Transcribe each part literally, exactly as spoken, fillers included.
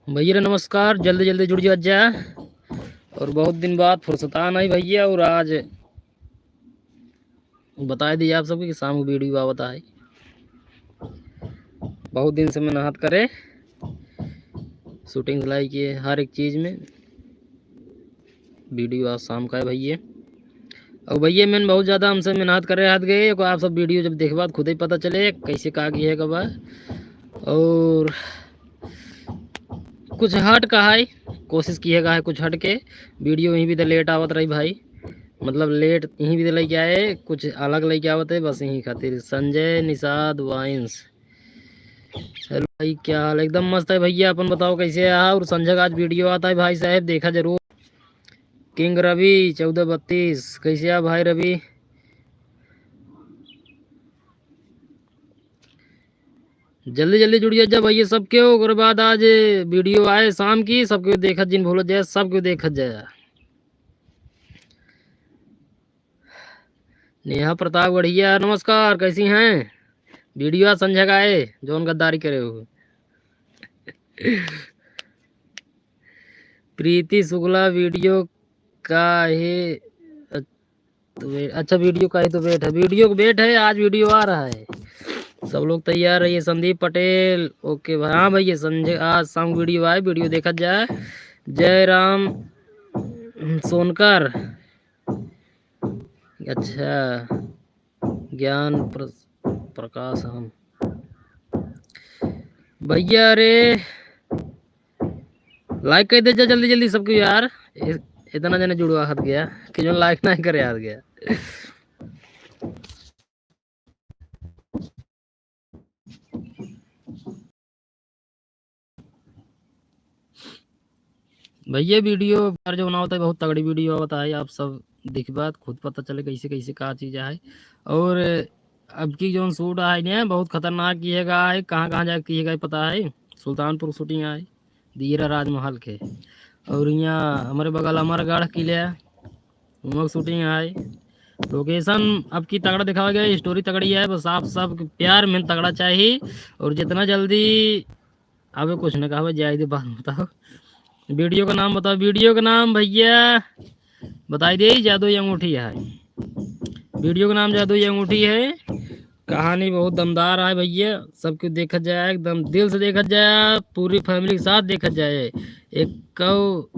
भैया रे नमस्कार, जल्दी जल्दी जुड़ जा जा। और बहुत दिन बाद फुर्सत आ नहीं भैया, और आज बताए दिए आप सबके कि शाम को वीडियो आवत है। बहुत दिन से मेहनत करे, शूटिंग सिलाई के हर एक चीज में। वीडियो आज शाम का है भैया। और भैया मैंने बहुत ज़्यादा हमसे मेहनत करे हाथ गए, को आप सब वीडियो जब देखबा तो खुद ही पता चले कैसे का किए का बा। और कुछ हट का है, कोशिश किए का है कुछ हट के। वीडियो यहीं भी तो लेट आवत रही भाई, मतलब लेट यहीं भी तो लेके आए, कुछ अलग लेके आवत है बस यहीं खातिर। संजय निषाद वाइन्स, हेलो भाई, क्या हाल? एकदम मस्त है भैया, अपन बताओ कैसे है? और संजय का आज वीडियो आता है भाई साहब, देखा जरूर। किंग रवि चौदह बत्तीस, कैसे है भाई रवि? जल्दी जल्दी जुड़िए जा भैया सबके, ओकर बाद आज वीडियो आए शाम की, सबके देखत जिन भूलत जाए, सबके देखत जाए। नेहा प्रताप गढ़िया, नमस्कार, कैसी हैं? वीडियो आज संझा का आए, जौन गद्दारी करे हो। प्रीति शुक्ला, वीडियो का है तो वे-, अच्छा, वीडियो का ही तो वेट है, वीडियो को वेट है, आज वीडियो आ रहा है, सब लोग तैयार रहिए। संदीप पटेल, ओके भाई, हाँ भैया, संजय आज शाम वीडियो आए, वीडियो देखा जाए। जय राम सोनकर, अच्छा, ज्ञान प्र-, प्रकाश हम भैया रे। लाइक कर दे जा जल्दी जल्दी सबके यार। इ-, इतना जने जुड़वा हत गया कि जो लाइक नहीं करे हत गया। भैया वीडियो यार जो बनावत है बहुत तगड़ी वीडियो आवत है, आप सब देखबा खुद पता चले कैसे कैसे का चीज़ है। और अब की जौन शूट आए ने बहुत खतरनाक किएगा है, कहाँ कहाँ जाके किएगा पता है, सुल्तानपुर शूटिंग आए, दीरा राजमहल के। और यहाँ हमारे बगल अमरगढ़ किले, वहाँ शूटिंग आए। लोकेशन अब की तगड़ा दिखावा गया, स्टोरी तगड़ी है, बस आप सब प्यार में तगड़ा चाहिए। और जितना जल्दी अबे कुछ ना कहबे, जाए दे, बाद में बताओ। वीडियो का नाम बताओ, वीडियो का नाम भैया बताई दे, जादू अंगूठी है। वीडियो का नाम जादू अंगूठी है। कहानी बहुत दमदार है भैया, सब कुछ देखा जाए, एकदम दिल से देखा जाए, पूरी फैमिली के साथ देखा जाए। एक कौ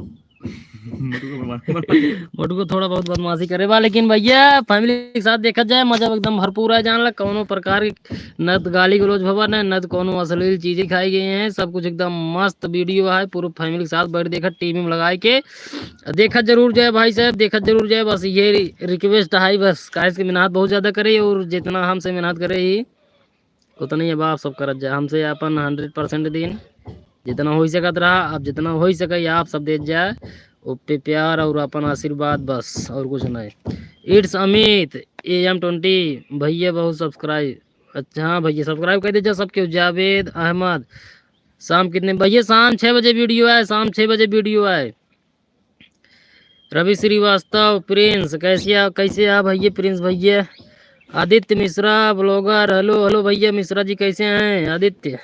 मोटू को बदमाश-, मोटू को थोड़ा बहुत बदमाशी करे बा, लेकिन भैया फैमिली के साथ देखा जाए, मजा एकदम भरपूर है। जान ला कौनो प्रकार की न त गाली गलौज भवा न, न त कौनो अश्लील चीजें खाई गई हैं, सब कुछ एकदम मस्त वीडियो है। पूरा फैमिली के साथ बैठ देखा, टीवी में लगाए के देखा जरूर जाए भाई साहब, देखा जरूर जाए। बस ये रि-, रिक्वेस्ट है बस, काहे से मेहनत बहुत ज्यादा करे और जितना हमसे मेहनत करे ही उतना ही अब आप सब करत जाए। हमसे अपन हंड्रेड परसेंट दिन जितना हो सकत रहा, अब जितना हो सके आप सब देत जाए, ओपे प्यार और अपन आशीर्वाद बस और कुछ नहीं। इट्स अमित ए एम ट्वेंटी भैया बहुत सब्सक्राइब। अच्छा हाँ भैया सब्सक्राइब कर दीजिए सबके। जावेद अहमद शाम कितने भैया? शाम छः बजे वीडियो आए, शाम छः बजे वीडियो आए। रवि श्रीवास्तव, प्रिंस, कैसे आ, कैसे आ भैया प्रिंस भैया? आदित्य मिश्रा ब्लॉगर, हेलो, हेलो भैया मिश्रा जी, कैसे हैं आदित्य?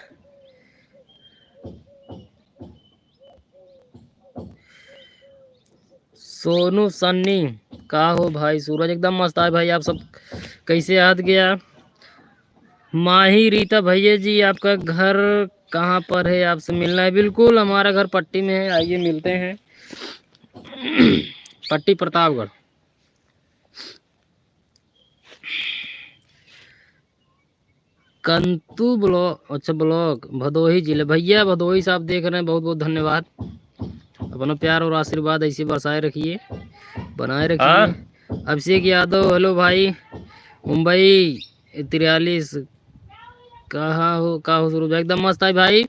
सोनू सन्नी, का हो भाई? सूरज एकदम मस्त आए भाई, आप सब कैसे याद गया? माही रीता, भैया जी आपका घर कहाँ पर है, आपसे मिलना है। बिल्कुल, हमारा घर पट्टी में है, आइए मिलते हैं। पट्टी प्रतापगढ़। कंतु ब्लॉक, अच्छा ब्लॉक भदोही जिले। भैया भदोही से आप देख रहे हैं, बहुत बहुत धन्यवाद। अपना प्यार और आशीर्वाद ऐसे बरसाए रखिए, बनाए रखिए। हाँ। अभिषेक यादव, हेलो भाई। मुंबई तिरालीस, कहाँ हो, का हो सूरज भाई? एकदम मस्त है भाई।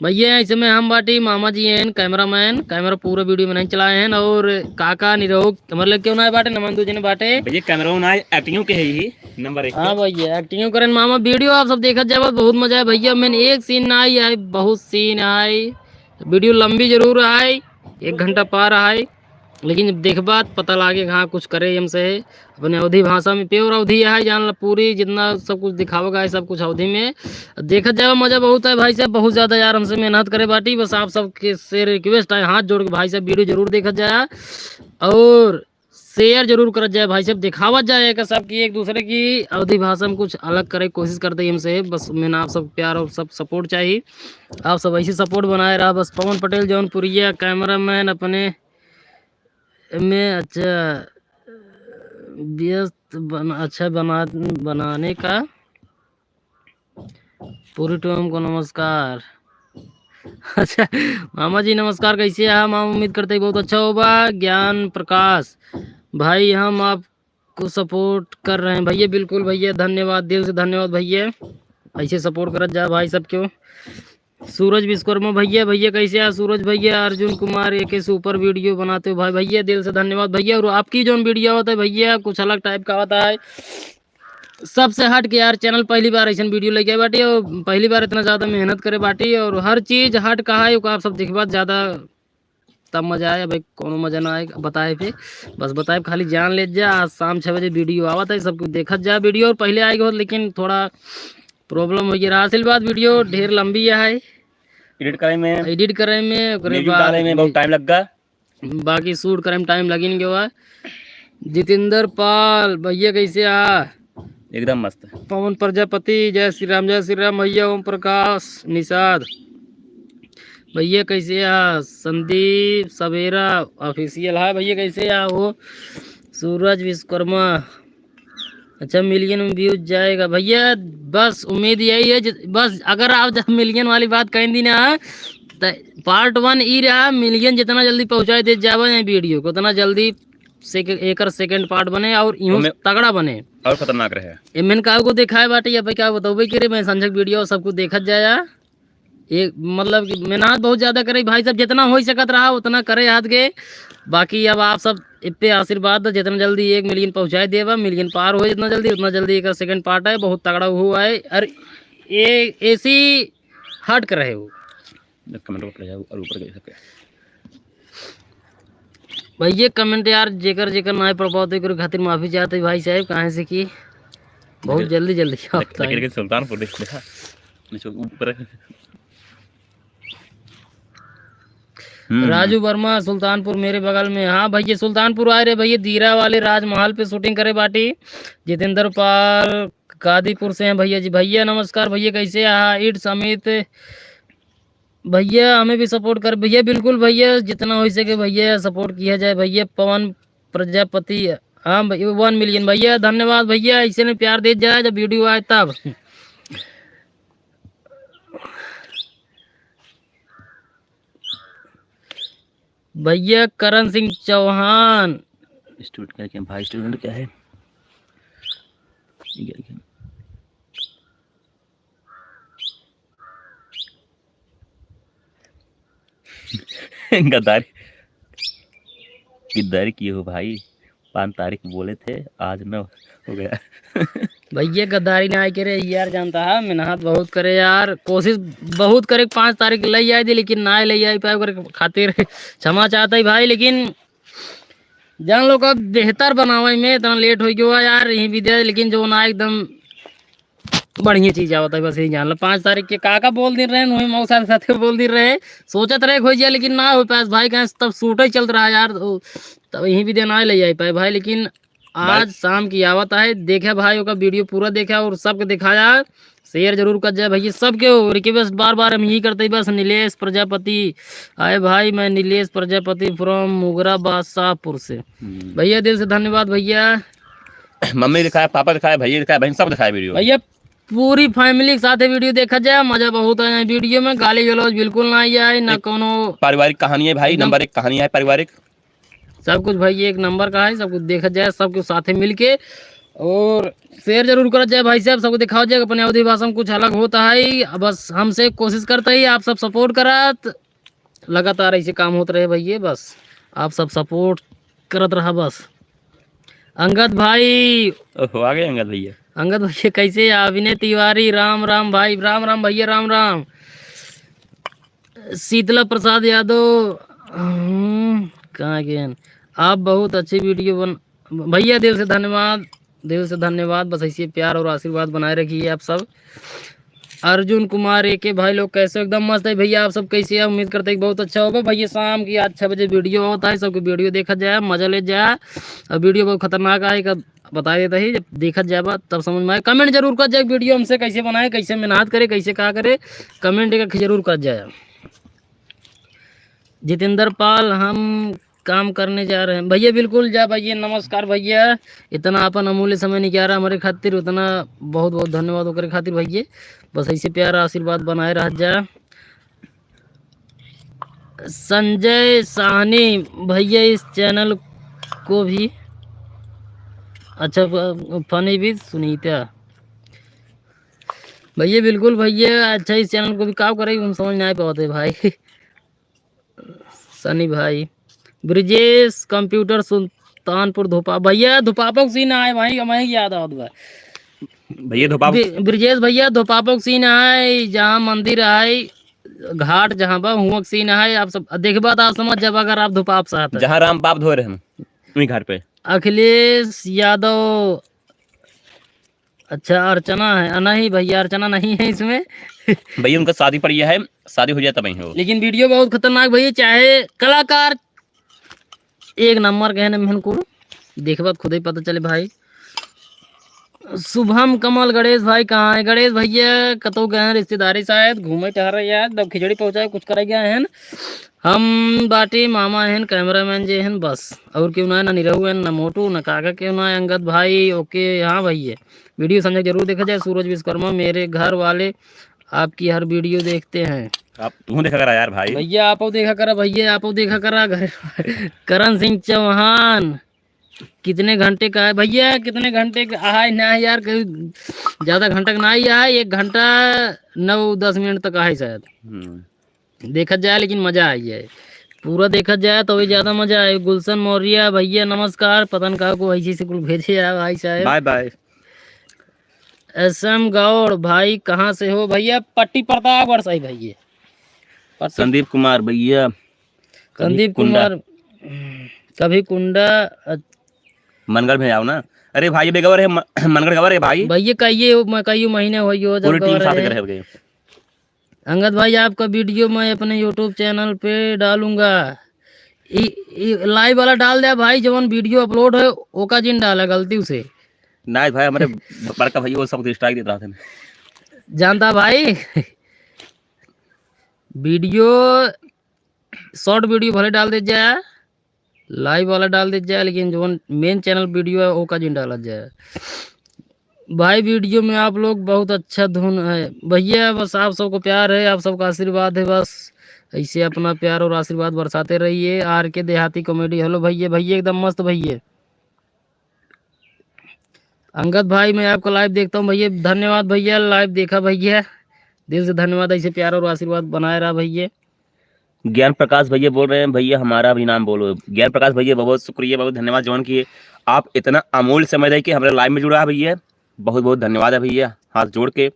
भैया, इस समय हम बाटी, मामा जी हैं, कैमरामैन, कैमरा पूरा वीडियो में नहीं चलाए हैं। और काका निरोग, हमारे लगे क्यों ना आए बाटे, नमन दू जने बाटे। भैया, कैमरा ना आए, एक्टिंग के है ही, नंबर एक हाँ पे। भैया, एक्टिंग करें मामा। वीडियो आप सब देखत जाए, बहुत मजा है भैया। मैंने एक सीन ना आई है, बहुत सीन आए। वीडियो लंबी जरूर आए, एक घंटा पार आए। लेकिन जब देखबा त पता लागे कि हाँ, कुछ करे हमसे है। अपने अवधी भाषा में, pure अवधी है, जान ला, पूरी जितना सब कुछ दिखावा गा है, सब कुछ अवधी में। देखत जावा, मजा बहुत है भाई साहब, बहुत ज्यादा यार हमसे मेहनत करे बाटी। बस आप सबके से request है, हाथ जोड़ के भाई साहब video जरूर देखत जाया और share जरूर करत जाए भाई साहब, दिखावत जाए एक सब की, एक दूसरे की अवधी भाषा में कुछ अलग करे के कोशिश करते ही हमसे। बस मैंने आप सब प्यार और सब support चाहिए, आप सब ऐसे support बनाए रहा। बस पवन पटेल जौनपुरिया cameraman अपने में अच्छा व्यस्त बन-, अच्छा बना, बनाने का पूरी team को नमस्कार। अच्छा, मामा जी नमस्कार, कैसे हैं? हम उम्मीद करते हैं बहुत अच्छा होगा। ज्ञान प्रकाश भाई, हम आपको support कर रहे हैं भैया। बिल्कुल भैया, धन्यवाद, दिल से धन्यवाद भैया, ऐसे support करत जा भाई सब क्यों। सूरज विश्वकर्मा भैया, भैया कैसे हैं सूरज भैया? अर्जुन कुमार, एक super video बनाते हो भाई, भैया दिल से धन्यवाद भैया। और आपकी जौन video होता है भैया, कुछ अलग type का होता है, सबसे हट के यार। Channel पहली बार ऐसन video लेके आए बाटी और पहली बार इतना ज्यादा मेहनत करे बाटी और हर चीज हट का है, ओका आप सब देखबा ज्यादा तब मजा आए। भाई कोनो मजा ना आए बताए पे, बस बताए खाली जान ले जा। आज शाम छः बजे video आवत है, सब कुछ देखत जा video। और पहले आए हो लेकिन थोड़ा problem हो गया रहा, असल बात video ढेर लंबी है, edit करे में, edit करे में, ओकरे music बाद डाले में बहुत time लग गया। बाकी shoot करे में time लगिन गयो है। जितेंद्र पाल भैया कैसे आ? एकदम मस्त। पवन प्रजापति, जय श्री राम, जय श्री राम भैया। ओम प्रकाश निषाद भैया कैसे आ? संदीप सवेरा official है भैया कैसे आ? वो सूरज विश्वकर्मा, अच्छा, million में views जाएगा भैया। बस उम्मीद यही है, जि-, बस अगर आप जब million वाली बात कह दी ना, तो part one ई रहा, million जितना जल्दी पहुँचाए दे जावा है video को, उतना जल्दी से, एकर second part बने और यूं ओमे तगड़ा बने। और खतरनाक रहे। एमन का को दिखाए बाटे या भाई का बताओ भाई, कि रे मैं संजय video सब कुछ देखत जाया। एक मतलब कि मेहनत बहुत ज्यादा करे भाई साहब, जितना हो सकत रहा उतना करे हाथ के। बाकी अब आप सब ए पे आशीर्वाद दो, जितना जल्दी एक million पहुँचाए देवा, million पार हो जितना जल्दी, उतना जल्दी एक second part है, बहुत तगड़ा हुआ है। और ये ऐसी हट कर रहे हो। Comment को पढ़ जाओ और ऊपर के सबके। भाई ये comment यार जेकर जेकर नाय पढ़ पावत ओकर खातिर माफी चाहते भाई साहब, काहे से कि बहुत लेकिन जल्दी जल्दी लेकिन, आता है। लेकिन सुल्तानपुर देख, देखा, नीचे ऊपर। हम्म। राजू वर्मा सुल्तानपुर मेरे बगल में। हाँ भैया, सुल्तानपुर आए रहे भैया, दीरा वाले राजमहल पे shooting करे बाटी। जितेंद्र पाल कादीपुर से हैं भैया जी। भैया नमस्कार भैया, कैसे आहा? It's अमित भैया, हमें भी support कर भैया। बिल्कुल भैया, जितना हो सके भैया support किया जाए भैया। पवन प्रजापति, हाँ भैया, one million भैया, धन्यवाद भैया, ऐसे ने प्यार देत जाए जब video आए तब। भैया करण सिंह चौहान। Student क्या, क्या भाई, student क्या है? ये क्या, क्या? गद्दारी, गद्दारी किए हो भाई। पाँच तारीख बोले थे, आज नौ हो गया। भैया गद्दारी ना करे यार, जानता है मेहनत बहुत करे यार, कोशिश बहुत करे पाँच तारीख ले आए थे, लेकिन ना ले आए पाए, ओकर खातिर क्षमा चाहता है भाई। लेकिन जान लो का बेहतर बनावे में इतना late हो गया यार, यही video, लेकिन जो ना एकदम बढ़िया चीज आवत है, बस यही जान लो। पाँच तारीख के काका बोल दिन रहे, वही मौसा के साथे बोल दिन रहे, सोचत रहे हो जाए, लेकिन ना हो पास भाई, कहें तब shoot ही चलत रहा यार, तो तब यही video ना ले जाए पाए भाई। लेकिन भाई आज शाम की आवत है, देखे भाई ओका video पूरा देखे और सबके दिखाया, share जरूर कर जाए भैया। सबके request बार बार हम यही करते हैं, बस नीलेश प्रजापति आए भाई, मैं नीलेश प्रजापति from मुगरा बादशाहपुर से। हम्म। भैया दिल से धन्यवाद भैया। मम्मी लिखा है, पापा लिखा है, भैया लिखा है, बहन सब लिखा है video। भैया पूरी family के साथ video देखा जाए, मजा बहुत आया video में, गाली गलौज बिल्कुल ना आया है, ना एक कोनो पारिवारिक कहानी है भाई, एकदम number एक कहानी है पारिवारिक। सब कुछ भाई एक number का है, सब कुछ देखा जाए, सब कुछ साथे मिलके और share जरूर करा जाए भाई साहब, सबको दिखाओ जाए, अपने अवधी भाषा में कुछ अलग होता है। बस हमसे कोशिश करता है आप सब support करा, त लगातार ऐसे काम होत रहे भैया, बस आप सब support करत रहा बस। अंगद भाई। ओहो, आ गए अंगद भैया। अंगद भैया कैसे? अभिनय तिवारी, राम राम भाई, राम राम भैया, राम राम। शीतला प्रसाद यादव, हम्म, कहाँ गए? आप बहुत अच्छी वीडियो बन-, भैया दिल से धन्यवाद, दिल से धन्यवाद। बस ऐसे प्यार और आशीर्वाद बनाए रखिए आप सब। अर्जुन कुमार एके भाई लोग कैसे हो? एकदम मस्त है भैया, आप सब कैसे हैं? उम्मीद करते हैं कि बहुत अच्छा होगा। भैया शाम की आज छः बजे वीडियो होता है, सबके वीडियो देखा जाए, मजा ले जाए। और वीडियो बहुत खतरनाक आए, एक बता देता ही, जब देखा जाए तब समझ में आए। कमेंट जरूर कर जाए वीडियो हमसे कैसे बनाए, कैसे मेहनत करे, कैसे का करे, कमेंट एक जरूर कर जाए। जितेंद्र पाल, हम काम करने जा रहे हैं। भैया बिल्कुल जा भैया, नमस्कार भैया, इतना अपन अमूल्य समय निकाला हमारे खातिर, उतना बहुत बहुत धन्यवाद ओकरे खातिर भैया। बस ऐसे प्यार आशीर्वाद बनाए रह जा। संजय साहनी, भैया इस चैनल को भी अच्छा फ-, फनी विद सुनीता। भैया बिल्कुल भैया, अच्छा इस चैनल को भी काम करेगी, हम समझ नहीं पाते भाई। सनी भाई, ब्रिजेश कंप्यूटर सुल्तानपुर धोपा, भैया धोपापक सीन आए भाई, हमें याद आवत बा। भैया धोपापक ब्रि-, ब्रिजेश भैया धोपापक सीन आए, जहाँ मंदिर आए, घाट जहाँ बा, हुआं सीन आए, आप सब देखबा तो आप समझ जाबा अगर आप धोपाप से आते। जहाँ राम पाप धोए रहे हम, वही घाट पे। अखिलेश यादव, अच्छा अर्चना है, आ, नहीं भैया अर्चना नहीं है इसमें। भैया उनका शादी पड़ी है, शादी हो जाए तब ही हो। लेकिन वीडियो बहुत खतरनाक भैया, चाहे कलाकार एक नंबर के हैं, मेहन को देखबा तो खुद ही पता चले भाई। शुभम कमल, गणेश भाई कहाँ है? गणेश भैया कतौ गए हैं रिश्तेदारी शायद, घूमे टहरे यार, तब खिचड़ी पहुँचाए कुछ करे गए हैं। हम बाटी मामा हैं, कैमरामैन जे हैं बस, और क्यों ना, ना निरहू हैं, ना मोटू, ना काका, क्यों ना अंगद भाई। ओके, हाँ भैया, वीडियो संजय जरूर देखा जाए। सूरज विश्वकर्मा, मेरे घर वाले आपकी हर वीडियो देखते हैं। आप तू देखा करा यार भाई। भैया आपो देखा करा, भैया आपो देखा करा। घर करण सिंह चौहान, कितने घंटे का है भैया? कितने घंटे का है? ना यार, कोई ज्यादा घंटा का ना ही है, एक घंटा नौ दस मिनट तक है शायद। हम्म। देखा जाए लेकिन मजा आई है, पूरा देखा जाए तो भी ज्यादा मजा आए। गुलशन मौर्य भैया नमस्कार, पता न का को ऐसे से कुल भेजे है भाई साहब। Bye bye. S M Gaur भाई कहाँ से हो भैया? पट्टी प्रतापगढ़ से ही भैया। पट्टी संदीप कुमार भैया, संदीप कुंडा। कुमार, कभी कुंडा, अ- मनगढ़ में आओ ना। अरे भाई, बेगवर है, म-, मनगढ़ गवर है भाई। भैया कहिए, मैं कई महीने हो गयो जब पूरी टीम गवर साथ है। करे हो गए। अंगद भाई, आपका वीडियो मैं अपने YouTube चैनल पे डालूंगा। ई, ई लाइव वाला डाल दे भाई, जवन वीडियो अपलोड है, ओका जिन डाला गलती से। नहीं भाई, हमारे बड़का भाई वो सब स्ट्राइक देत रहते हैं। जानता भाई, वीडियो, शॉर्ट वीडियो भले डाल दे जाए, लाइव वाला डाल दे जाए, लेकिन जवन मेन चैनल वीडियो है, ओका जिन डाला जाए। भाई, वीडियो में आप लोग बहुत अच्छा धुन है भैया, बस आप सबको प्यार है, आप सबका आशीर्वाद है, बस ऐसे अपना प्यार और आशीर्वाद बरसाते रहिए। आर के देहाती कॉमेडी, हेलो भैया, भैया एकदम मस्त भैया। अंगद भाई, मैं आपका लाइव देखता हूँ भैया, धन्यवाद भैया, लाइव देखा भैया, दिल से धन्यवाद, ऐसे प्यार और आशीर्वाद बनाए रहा भैया। ज्ञान प्रकाश भैया बोल रहे हैं, भैया हमारा भी नाम बोलो। ज्ञान प्रकाश भैया बहुत बहुत शुक्रिया, बहुत धन्यवाद जौन कि आप इतना अमूल्य समय दे के हमारे लाइव में जुड़ा है भैया, बहुत बहुत धन्यवाद है भैया, हाथ जोड़ के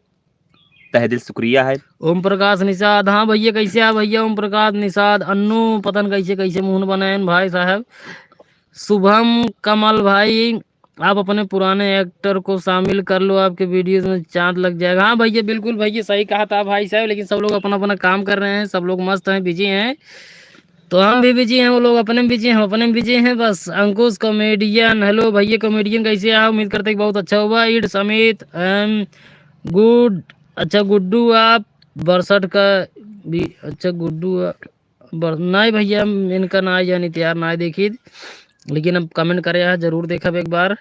तहे दिल शुक्रिया है। ओम प्रकाश निषाद, हाँ भैया कैसे आ भैया? ओम प्रकाश निषाद, अन्नू पता न कैसे कैसे मुहन बनाए हैं भाई साहब। शुभम कमल भाई, आप अपने पुराने एक्टर को शामिल कर लो, आपके वीडियोज़ में चाँद लग जाएगा। हाँ भैया, बिल्कुल भैया, सही कहा था भाई साहब, लेकिन सब लोग अपना अपना काम कर रहे हैं, सब लोग मस्त हैं, बिजी हैं, तो हम भी बिजी हैं, वो लोग अपने में बिजी हैं, हम अपने में बिजी हैं। बस अंकुश कॉमेडियन, हेलो भैया कॉमेडियन, कैसे हैं? उम्मीद करते हैं कि बहुत अच्छा होगा। इट्स अमित, आई एम गुड। अच्छा गुड्डू, आप बरसठ का भी, अच्छा गुड्डू, आ, बर-, नहीं भैया, हम इनका ना जानी यार, ना देखी, लेकिन अब कमेंट करे हैं, जरूर देखब एक बार।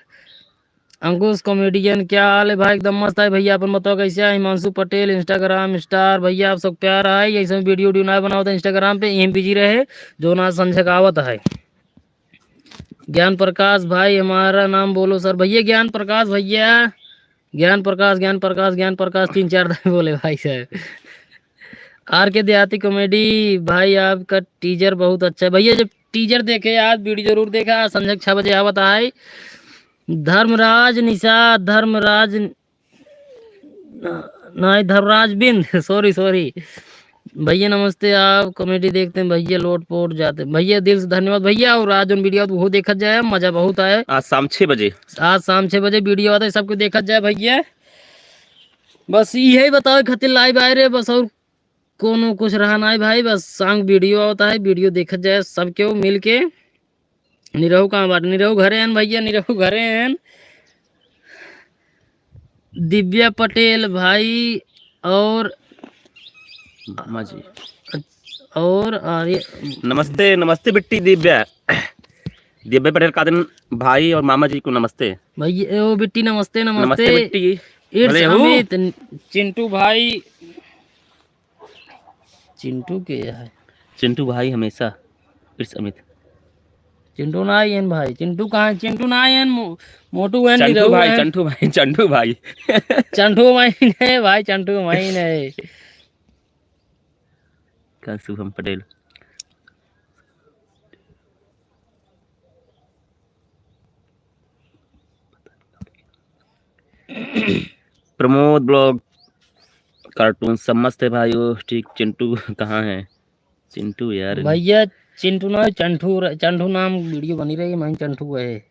अंकुश कॉमेडियन, क्या हाल है भाई? एकदम मस्त है भैया, अपन बताओ कैसे है? हिमांशु पटेल, इंस्टाग्राम स्टार, भैया आप सब प्यार है, ऐसे वीडियो वीडियो ना बनाओ तो इंस्टाग्राम पे यहीं बिजी रहे, जो ना संझक आवत है। ज्ञान प्रकाश भाई, हमारा नाम बोलो सर। भैया ज्ञान प्रकाश, भैया ज्ञान प्रकाश, ज्ञान प्रकाश, ज्ञान प्रकाश, तीन चार दाए बोले भाई साहब। आर के देहाती कॉमेडी भाई, आपका टीजर बहुत अच्छा है भैया। जब टीजर देखे आज, वीडियो जरूर देखा। आज संझक छः बजे आवत है। धर्मराज निषाद, धर्मराज, नहीं, धर्मराज बिंद, सॉरी सॉरी। भैया नमस्ते, आप comedy देखते हैं भैया, लोट पोट जाते हैं भैया। दिल से धन्यवाद भैया, और आज जौन video आवत वो देखत जाए, मजा बहुत आए। आज शाम छः बजे। आज शाम छः बजे video आता है, सबको देखत जाए भैया। बस यही बतावे खातिर live आए रहे बस, और कोनो कुछ रहा नाई भाई, बस song video आवता है, video देखत जाए सब केहू मिल के। निरहू कहाँ बाटे? निरहू घरे हन भैया, निरहू घरे हन। दिव्या पटेल भाई और मामा जी। और आर्य नमस्ते, नमस्ते बिट्टी दिव्या। दिव्या पटेल का दिन भाई और मामा जी को नमस्ते। भैया, ओ बिट्टी नमस्ते, नमस्ते नमस्ते। बिट्टी। It's भले हो। अमित, चिंटू भाई। चिंटू के है? चिंटू भाई हमेशा, it's अमित। चिंटू ना आयन भाई, चिंटू कहाँ है? चिंटू ना आयन, मो-, मोटू है, चंटू निरहू भाई, है। चंटू भाई, चंटू भाई। चंटू भाई नहीं भाई, चंटू भाई नहीं। का शुभम पटेल। प्रमोद vlog cartoon सब मस्त है भाई। वो ठीक, चिंटू कहाँ है? चिंटू यार। भैया चिंटू ना, चंटू र-, चंटू नाम video बनी रही, मैं चंटू है।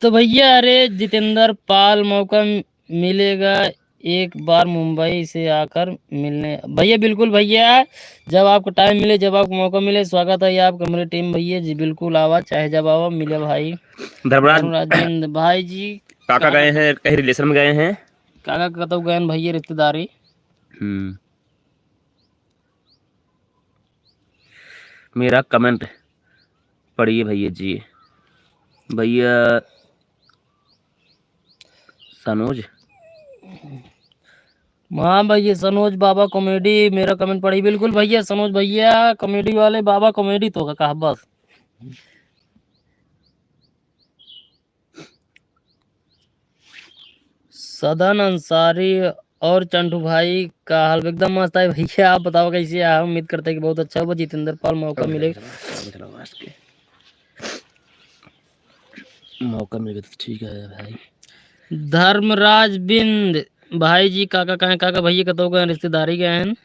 तो भैया, अरे जितेंद्र पाल, मौका मिलेगा एक बार मुंबई से आकर मिलने। भैया बिल्कुल भैया, जब आपको time मिले, जब आपको मौका मिले, स्वागत है आपका मेरे team भैया जी। बिल्कुल आवा, चाहे जब आवा, मिले भाई। धर्मराज धर्मराजेंद्र भाई जी, काका काका गए हैं, कहीं relation में गए हैं। काका कतौ गए हैं भैया रिश्तेदारी। हम्म। मेरा comment पढ़िए भैया जी। भैया सनोज। हाँ भैया, सनोज बाबा comedy, मेरा comment पढ़ी। बिल्कुल भैया, सनोज भैया comedy वाले बाबा comedy तो का कहा बस। सदन अंसारी और चंटू भाई का हाल एकदम मस्त है भैया, आप बताओ कैसे हैं? उम्मीद करते हैं कि बहुत अच्छा होगा। जितेंद्र पाल, मौका मिले। मौका मिलेगा तो ठीक है भाई। धर्मराज बिंद भाई जी, काका कहें, काका भैया कतौ गए, रिश्तेदारी गए हैं।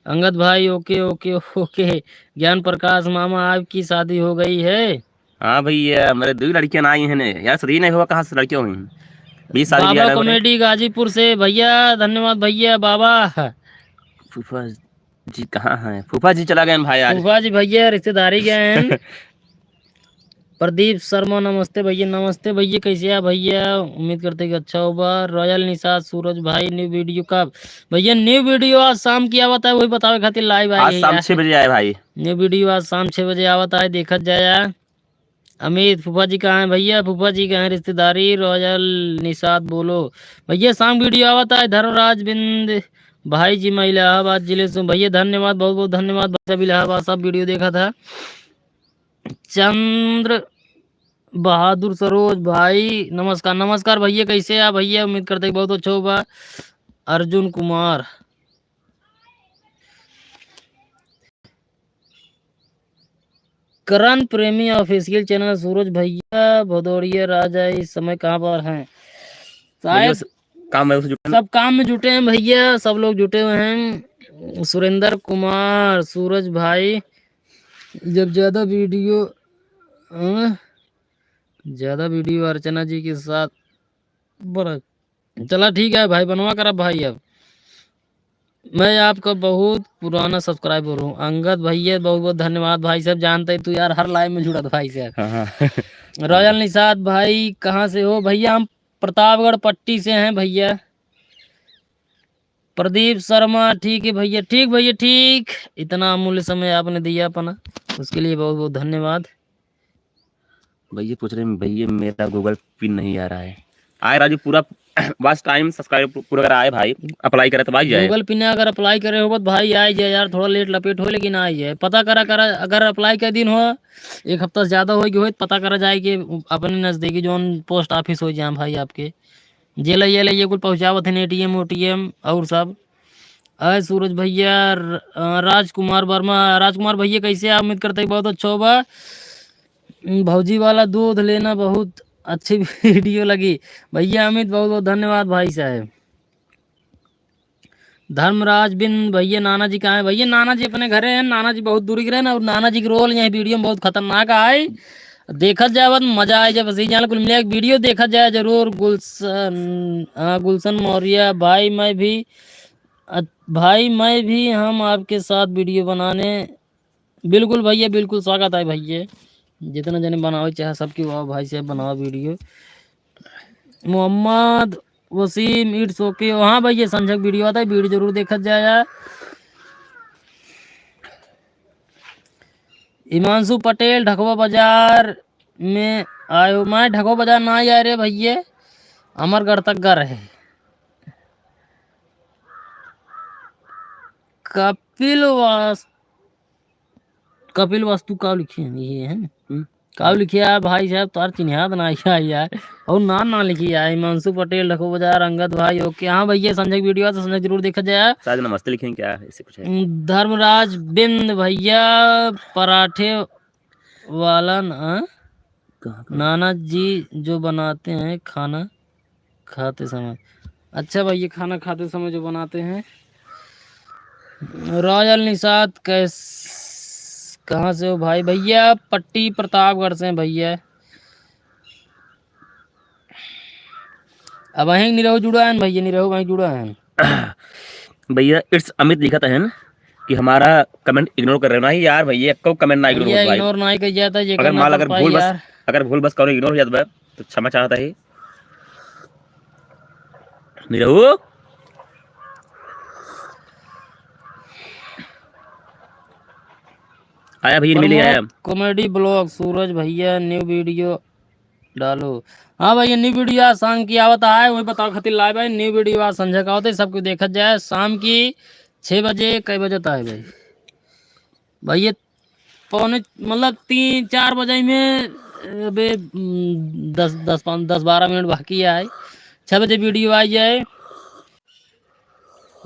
अंगद भाई, OK, OK, OK। ज्ञान प्रकाश मामा, आपकी शादी हो गई है? हाँ भैया, हमारे दो लड़कियां आई हैं ने। यार, शादी नहीं हुआ, कहाँ से लड़कियां हुई? बीस साल बाबा comedy गाजीपुर से भैया, धन्यवाद भैया, बाबा। फूफा जी कहाँ हैं? फूफा जी चला गए हैं भाई आज। फूफा जी भैया रिश्तेदारी गए हैं। प्रदीप शर्मा, नमस्ते भैया। नमस्ते भैया, कैसे हैं भैया? उम्मीद करते कि अच्छा होगा। रॉयल निषाद, सूरज भाई, new video कब? भैया, new video आज शाम की आवत है, वही बतावे खातिर live आए आज हैं शाम यार। छः बजे आए भाई। New video आज शाम छः बजे आवत है, देखत जाया। अमित, फूफा जी कहाँ हैं भैया? फूफा जी कहाँ हैं? रिश्तेदारी, रॉयल निषाद बोलो। भैया, शाम video आवत है। धर्मराज बिंद भाई जी, मैं इलाहाबाद जिले से हूँ। भैया, धन्यवाद, बहुत बहुत धन्यवाद भाई साहब, इलाहाबाद साहब video देखा था। चंद्र बहादुर सरोज भाई, नमस्कार। नमस्कार भैया, कैसे हैं भैया? उम्मीद करते हैं बहुत अच्छा होगा। अर्जुन कुमार, करण प्रेमी official channel, सूरज भैया भदौड़िया राजा इस समय कहाँ पर हैं? भैया, शायद स-, काम में जुटे हैं। सब काम में जुटे हैं भैया, सब लोग जुटे हुए हैं। सुरेंद्र कुमार, सूरज भाई, जब ज्यादा video, अ, ज्यादा video अर्चना जी के साथ बड़ा, चला ठीक है भाई, बनवा करब भाई। अब मैं आपका बहुत पुराना subscriber हूँ अंगद भैया, बहुत बहुत धन्यवाद भाई साहब। जानते हैं तू यार हर live में जुड़त भाई साहब। हाँ, हाँ। रॉयल निषाद भाई, कहाँ से हो भैया? हम प्रतापगढ़ पट्टी से हैं भैया। प्रदीप शर्मा, ठीक है भैया, ठीक भैया, ठीक। इतना अमूल्य समय आपने दिया अपना, उसके लिए बहुत बहुत धन्यवाद। भैया पूछ रहे हैं, "भैया मेरा Google pin नहीं आ रहा है।" आए राजू, पूरा watch time, subscribe पू-, पूरा अगर आए भाई, apply करे तो भाई जाए। Google pin अगर apply करे हो तो भाई आए जाए यार, थोड़ा late लपेट हो लेकिन आए जाए। पता करा, करा, अगर apply के दिन हो, एक हफ्ता से ज्यादा हो गई हो तो पता करा जाए कि अपने नजदीकी जौन post office हो जाए भाई आपके, जे ले, ये ले, ये कुल पहुँचावत है ATM ओटीएम और सब। आए सूरज भैया, र-, अ, राजकुमार वर्मा, राजकुमार भैया कैसे हैं? उम्मीद करते हैं बहुत अच्छा होगा। भौजी वाला दूध लेना बहुत अच्छी video लगी। भैया अमित, बहुत बहुत धन्यवाद भाई साहब। धर्मराज बिंद भैया, नाना जी कहाँ है? भैया, नाना जी अपने घरे हैं, नाना जी बहुत दूरी के रहे ना, और नाना जी के रोल यही वीडियो में बहुत खतरनाक आए। देखत जाए, बहुत मजा आए, जब सही जान कुल मिले एक वीडियो देखत जाए जरूर। गुलशन, हाँ, गुलशन मौर्य, भाई मैं भी, अ, भाई मैं भी, हम आपके साथ वीडियो बनाने। बिल्कुल भैया, बिल्कुल स्वागत है भैया, जितना जने बनावे चाहे सबके, वाह भाई साहब, बनाओ वीडियो। Mohammad Wasim, it's okay। हाँ भैया, संझक वीडियो आता है, वीडियो जरूर देखत जाया। हिमांशु पटेल, ढकवा बाजार में आयो? मैं ढकवा बाजार ना आया रे भैया, अमरगढ़ तक घर है। कपिल वास-, कपिल वास्तु का लिखे हैं, ये है ना? हम्म। का लिखे यार भाई साहब, तोर चिन्हात ना आया यार। और नाम ना लिखे यार, हिमांशु पटेल, ढकवा बाजार, अंगद भाई, OK। हाँ भैया, संझक वीडियो है तो संझक जरूर देखा जाए। शायद नमस्ते लिखे हैं क्या, ऐसे कुछ है। हम्म, धर्मराज बिंद भैया, पराठे वाला ना, कहाँ का? नाना जी जो बनाते हैं खाना खाते समय। अच्छा भैया, खाना खाते समय जो बनाते हैं। रॉयल निषाद, कैस-, कहाँ से हो भाई? भैया, पट्टी प्रतापगढ़ से हैं भैया। अब वहीं निरहू जुड़ा है भैया, निरहू वहीं जुड़ा है। भैया, it's अमित लिखत है कि हमारा comment ignore कर रहे हो। नहीं यार भैया, एक्को comment ना ignore भैया, होत भाई। Ignore ना ही कही जाता, ये अगर करना माल, अगर पड़ता भूल बस, यार। अगर भूल बस करो, ignore हो जाता भाई, तो क्षमा चाहता है। निरहू? आया भैया, मिले आया। Comedy vlog, सूरज भैया, new video डालो। हाँ भैया, new video आज शाम की आवत है, वही बताओ खातिर live है। New video आज संझा का होते, सब कुछ देखत जाए। शाम की छः बजे, कई बजे तक है भाई? भैया, पौने, मतलब, तीन चार बजे में, अबे, हम्म, दस, दस, पाँच, दस बारह मिनट बाकी है, छः बजे video आ जाए।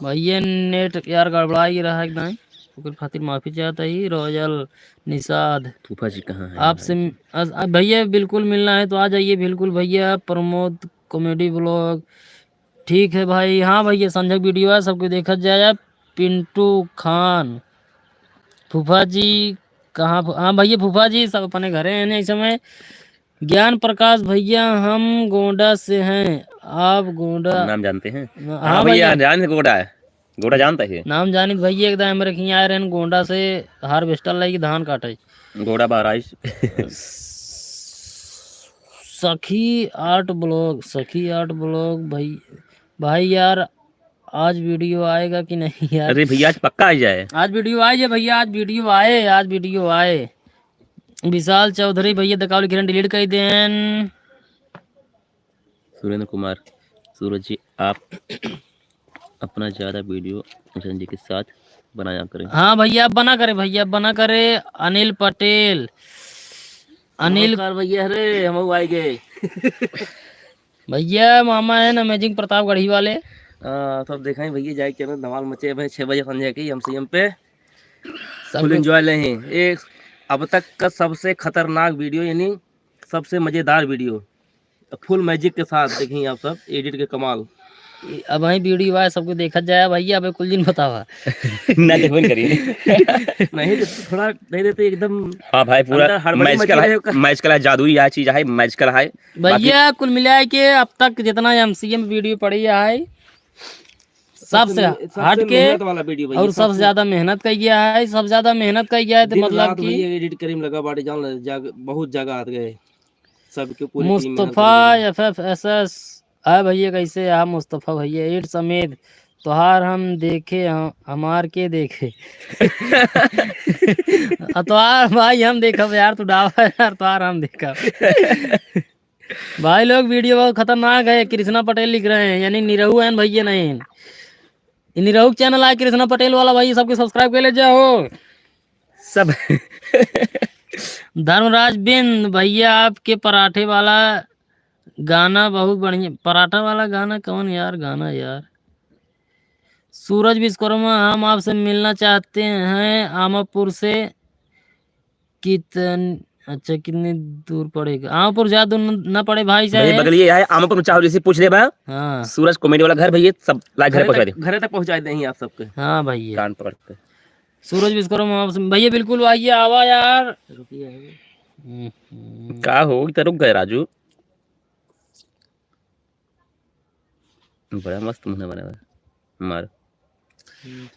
भैया, net यार गड़बड़ा ही रहा एकदम, ओकर खातिर माफी चाहता ही। रॉयल निषाद, फूफा जी कहाँ हैं आपसे भाई? अ, अ, भैया, बिल्कुल मिलना है तो आ जाइए, बिल्कुल भैया। प्रमोद comedy vlog, ठीक है भाई। हाँ भैया, संझक video है, सबको देखत जाए। पिंटू खान, फूफा जी कहाँ? फू-, हाँ भैया, फूफा जी सब अपने घरे हैं इस समय। ज्ञान प्रकाश भैया, हम गोंडा से हैं, आप गोंडा? नाम जानते हैं? हाँ हाँ भैया, भैया। जान गोंडा है, गोंडा जानता है। नाम जानित भैया, एकदम हमरे खियाँ आए रहन गोंडा से, harvester लेके धान काटे। गोंडा बहराइच। सखी art vlog, सखी art vlog भाई, भाई यार, आज video आएगा कि नहीं यार? अरे भैया, आज पक्का आ जाए। आज video आए जे भैया, आज video आए, आज video आए। विशाल चौधरी भैया, दकावली किरण delete कर देन। सुरेंद्र कुमार, सूरज जी, आप अपना ज्यादा video किशन जी के साथ बनाया करें। हाँ भैया, बना करे भैया, बना करे। अनिल पटेल, अनिल नमस्कार भैया, अरे हम आए गए। भैया, मामा है ना amazing प्रतापगढ़ी वाले। हाँ, तब देखाई भैया, जाए के ना धमाल मचे भाई, छः बजे संझा की MCM पे। सब full लोग enjoy ले हैं। एक अब तक का सबसे खतरनाक video, यानी सबसे मजेदार video, full magic के साथ। देखिए आप सब, edit के कमाल। अब वही video आए, सबको देखा जाए भैया, अब कुल दिन बतावा। ना देखबे न करी। नहीं तो थोड़ा नहीं देते एकदम। हाँ भाई, पूरा अंदर हड़बड़ी मची रहे ओकर। Magical है, magical है, जादुई यह चीज है, magical है। बाकी भैया, कुल मिला के अब तक जितना MCM video पड़ी है, सबसे सबसे हट के मेहनत वाला video भैया, और सबसे सबसे ज्यादा मेहनत का गया है, सबसे ज्यादा मेहनत का गया है, तो दिन मतलब रात कि भैया edit करे में लगा बाटे, जान ले, जाग-, बहुत जगह आ गए। सबके पूरी team मेहनत मुस्तफा करी। FFSS, आ भैया, कैसे आ मुस्तफा भैया? It's अमित, तोहार हम देखे, हम, हमार के देखे? आ, तोहार भाई हम देखब यार, तू डावा यार, तोहार हम देखब। भाई लोग, video बहुत खतरनाक है, कृष्णा पटेल लिख रहे हैं, यानी निरहू हैं भैया, नहीं। ये निरहू channel आए कृष्णा पटेल वाला, भाई सबके subscribe कर ले जाओ। सब धर्मराज बिंद भैया, आपके पराठे वाला गाना बहुत बढ़िया। पराठा वाला गाना कौन यार, गाना यार? सूरज विश्वकर्मा, हम आपसे मिलना चाहते हैं आमापुर से। कितन-, अच्छा, कितनी दूर पड़ेगा? आमपुर ज्यादा दूर न, न पड़े भाई भैया, साहब। बगलिए है, आमपुर में चाहो जैसे पूछ लेबा। हाँ। सूरज कॉमेडी वाला घर भैया, सब लाइव घर घरे पहुँचा तक, दे। घरे तक पहुँचा देही आप सबके। हाँ भैया। कान पकड़ के। सूरज विश्वकर्मा, भैया बिल्कुल आइए, आवा यार। रुकिए, आइए। हम्म। का हो, इतना रुक गए राजू? बड़ा मस्त मुन्ना बना हुआ है। मार।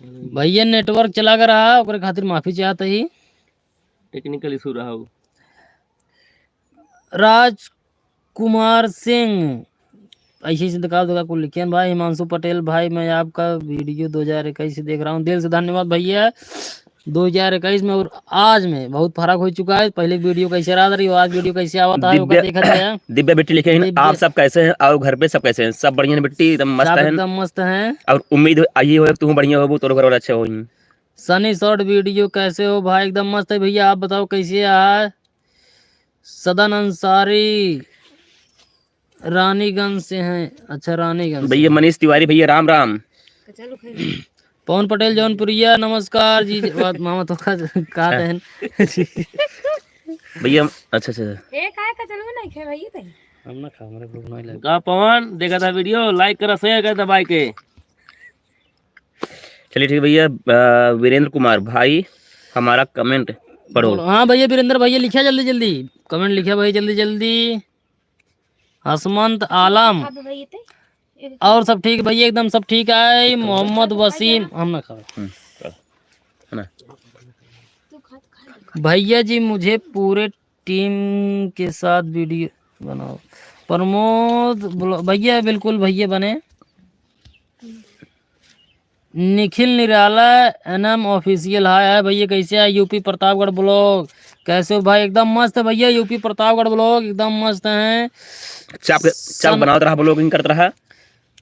भैया, network चला गया रहा, ओकरे खातिर माफी चाहत ही। Technical issue रहा हो। राजकुमार सिंह, ऐसे ऐसे दिखा दो, कुल लिखियन भाई। हिमांशु पटेल, भाई, मैं आपका video दो हज़ार इक्कीस से देख रहा हूँ, दिल से धन्यवाद भैया। दो हज़ार इक्कीस में और आज में बहुत फर्क हो चुका है। पहले video कैसे रहा रही हो, आज video कैसे आवत है, ओका दिव्या, देखा जाए। दिव्या बेटी लिखे हैं, दिव्या। आप सब कैसे हैं और घर पे सब कैसे हैं? सब बढ़िया हैं बेटी, एकदम मस्त सब हैं। एकदम मस्त हैं। और उम्मीद हो, यही हो कि तू बढ़िया हो, तोर घर वाले अच्छे हो। सनी short video कैसे हो भाई? एकदम मस्त है भैया, आप बताओ कैसे है? सदन अंसारी रानीगंज से हैं। अच्छा, रानीगंज से भैया हैं। मनीष तिवारी भैया, राम राम। पवन पटेल जौनपुरिया, नमस्कार जी। बात मामा तो का, का हाँ। कहन? भैया, अच्छा, अच्छा। ए, काहे कचलवा नहीं खे भैया तई? हम ना खा, हमरे भूख नहीं लगे। का पवन, देखा था video, like करा, share करा दबाई के। चलिए ठीक है भैया, अ, वीरेंद्र कुमार भाई, हमारा comment पढ़ो। बोलो। हाँ भैया, वीरेंद्र भैया लिखा जल्दी जल्दी, comment लिखा भाई जल्दी जल्दी। हसमंत आलम। अब भैया ते, एक और सब ठीक भैया, एकदम सब ठीक है। मोहम्मद वसीम, हम ना खाओ। हम्म, चलो। है ना? भैया जी, मुझे पूरे team के साथ video बनाओ। प्रमोद ब्लॉ-, भैया बिल्कुल भैया बने। निखिल निराला एनएम official, हाय हाय भैया, कैसे है? यूपी प्रतापगढ़ vlog, कैसे हो भाई? एकदम मस्त है भैया, यूपी प्रतापगढ़ vlog एकदम मस्त है। चाप, चाप सम- बनावत रहा, vlogging करत रहा।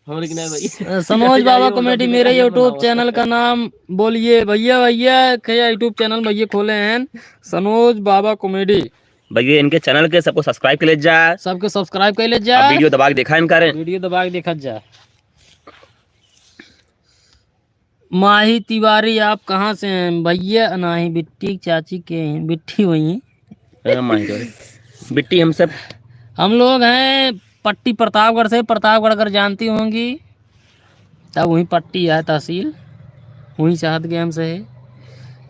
हमरे के नहीं भाई। स-, सनोज बाबा comedy, मेरे YouTube channel का नाम बोलिए भैया। भैया के YouTube channel भैया खोले हैं, सनोज बाबा comedy। भैया इनके channel के सबको subscribe कर ले जा। सबके subscribe कर ले जा। अब video दबा के देखा इनका रे। Video दबा के देखा जा। माही तिवारी, आप कहाँ से हैं भैया? नाही, बिट्टी चाची के हैं, बिट्टी वही हैं। हाँ, माही तिवारी। बिट्टी हम सब हम लोग हैं पट्टी प्रतापगढ़ से, प्रतापगढ़ अगर जानती होंगी, तब वहीं पट्टी है तहसील, वहीं चाहत के हमसे है।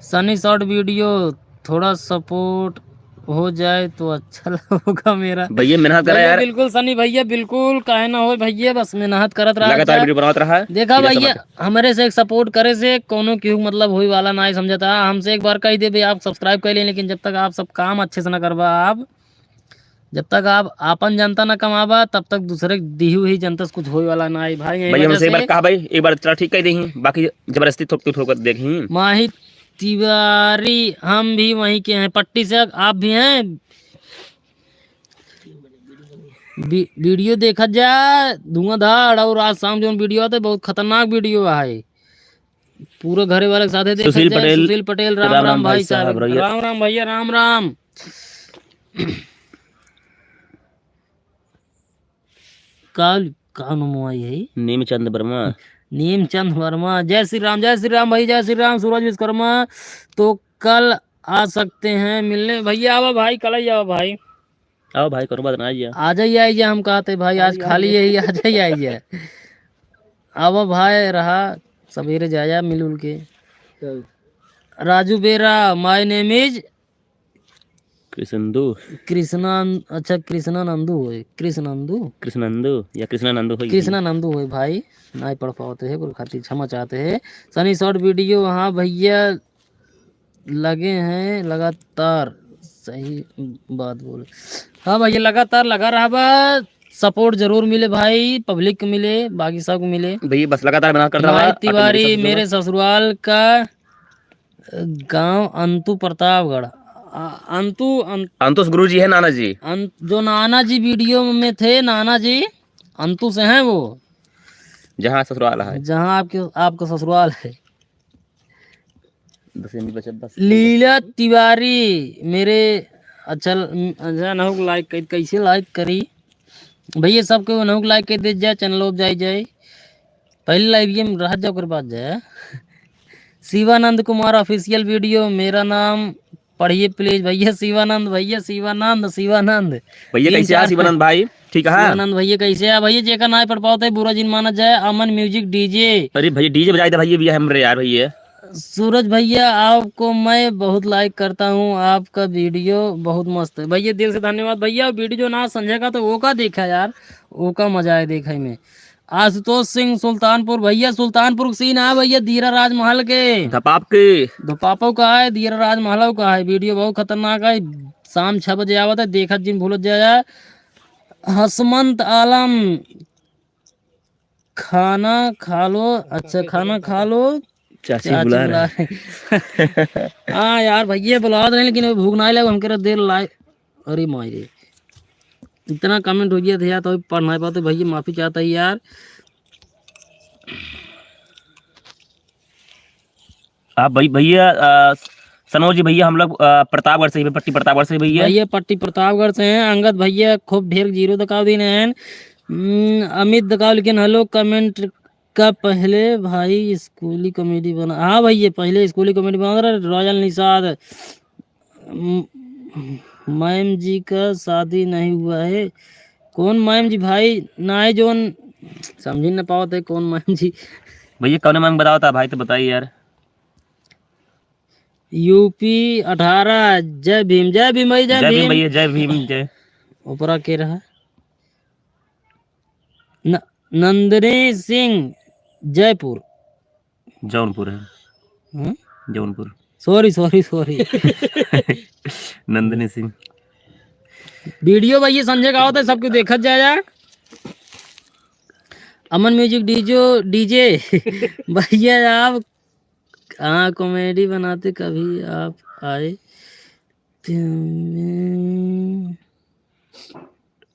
सनी short video थोड़ा support हो जाए तो अच्छा होगा मेरा। भैया मेहनत करा भैया, यार। बिल्कुल सनी भैया, बिल्कुल, काहे ना होए भैया, बस मेहनत करत रहा लगातार जा। Video बनावत रहा। देखा भैया, हमरे से एक support करे से कोनो केहू मतलब होए वाला ना है, समझता। हमसे एक बार कह दे भाई, आप subscribe कर लें, लेकिन जब तक आप सब काम अच्छे से ना करबा, आप जब तक आप आपन जनता ना कमाबा, तब तक दूसरे दिहू ही जनता से कुछ होए वाला ना है भाई। यही भाई, वजह हमसे एक से बार कहा भाई, एक बार चला ठीक कह दे, बाकी जबरदस्ती थोक तू थोक देख ही। माही तिवारी, हम भी वहीं के हैं, पट्टी से। आप भी हैं? वी-, video देखत जा, धुआंधार। और आज शाम जौन video आते, बहुत खतरनाक video है। पूरे घरे वाले के साथे देखत सुशील जा, पटेल, सुशील पटेल, राम राम राम भाई भाई साहब, साहब, रउआ। राम राम भैया, राम राम। का, का नाम हुआ यही? नीमचंद वर्मा। नीमचंद वर्मा, जय श्री राम, जय श्री राम भाई, जय श्री राम। सूरज विश्वकर्मा, तो कल आ सकते हैं मिलने। भैया आवा भाई, कल ही आवा भाई। आओ भाई, कोनो बात ना, आ जाइए। आ जाइए, आ जाइए, हम कहते भाई, आज आ जाइए, खाली आ जाइए। यही, आ जाइए, आ जाइए। आवा भाई, रहा सवेरे जाया मिल उल के। चल। राजू बेरा, my name is कृष्णंदू। कृष्णा, अच्छा, कृष्णानंदू होए, कृष्णंदू? कृष्णंदू या कृष्णानंदू होई? कृष्णानंदू होए भाई, नहीं पढ़ पावत है, ओकर खातिर क्षमा चाहत है। सनी short video, हाँ भैया, लगे हैं लगातार, सही बात बोले। हाँ भैया, लगातार लगा रहबा, support जरूर मिले भाई, public के मिले, बाकी सबको मिले। भैया, बस लगातार मेहनत करता रहा, माही तिवारी, मेरे ससुराल का गांव अंतु प्रतापगढ़। आ, अंतु, अं-, अंतुश गुरु जी है, नाना जी। अं-, जो नाना जी video में थे, नाना जी अंतु से हैं वो। जहाँ ससुराल है। जहाँ आपके, आपका ससुराल है। दस एम बी बचत, दस। लीला तिवारी, मेरे अच्छा, अच्छा, नहुक like कर, कैसे like करी? भैया, सबके नहुक like कर दे जाए, channel up जाए जाए। पहले live में रह जाओ, ओकर बाद जाए। शिवानंद कुमार official video, मेरा नाम पढ़िए please भैया। शिवानंद भैया, शिवानंद, शिवानंद। भैया, तीन कैसे आ चार शिवानंद भाई? ठीक है। शिवानंद भैया, कैसे आ भैया? जेका नाई पढ़ पावत है, बुरा जिन माना जाए। अमन Music DJ। अरे भैया, DJ बजाए दे भैया, भैया हमरे यार भैया। सूरज भैया, आपको मैं बहुत like करता हूँ, आपका video बहुत मस्त है। भैया, दिल से धन्यवाद भैया। Video ना समझेगा तो वो का देखा यार, वो का मजा है देखे में। आशुतोष सिंह सुल्तानपुर, भैया सुल्तानपुर के scene है भैया, धीरा राजमहल के। धपाप के। धपापो का है, धीरा राजमहलो का है। Video बहुत खतरनाक है, शाम छह बजे आवत है, देखत जिन भूलत जाया। हसमंत आलम, खाना खा लो। अच्छा, खाना खा लो। चाची चाची बुला बुला रहे। रहे। हाँ यार, भैया बुलावत रहे, लेकिन अभी भूख नाई लगे, हमके देर लाए। अरे माई रे, इतना comment हो गया था यार, तो अभी पढ़ नाई पाते भैया, माफी चाहता है यार। आप भाई, भैया, अ, सनोज जी भैया, हम लोग, अ, प्रतापगढ़ से ही, पट्टी प्रतापगढ़ से भैया। भैया पट्टी प्रतापगढ़ से हैं। अंगद भैया खूब ढेर zero दकाव दीन हैं। हम्म, अमित दकाव लिखेन, hello, comment का पहले भाई स्कूली comedy बना। हाँ भैया, पहले स्कूली comedy बना रहा, रॉयल निषाद। म-, मैम जी का शादी नहीं हुआ है। कौन मैम जी भाई? नाई जोन समझी न पावत है कौन मैम जी। भैया कौन मैम बतावत है भाई, तो बताइए यार। UP अठारह, जय भीम, जय भीम भाई, जय जय भीम भीम। भैया, जय भीम, जय। ओपरा के रहा? न-, नंदिनी सिंह, जयपुर। जौनपुर है। हम्म? Jaunpur. Sorry, sorry, sorry। Nandini Singh. Video भैया संजय का होता है, सबके देखत जाया। अमन Music DJ, DJ। भैया आप हाँ, comedy बनाते कभी आप आए।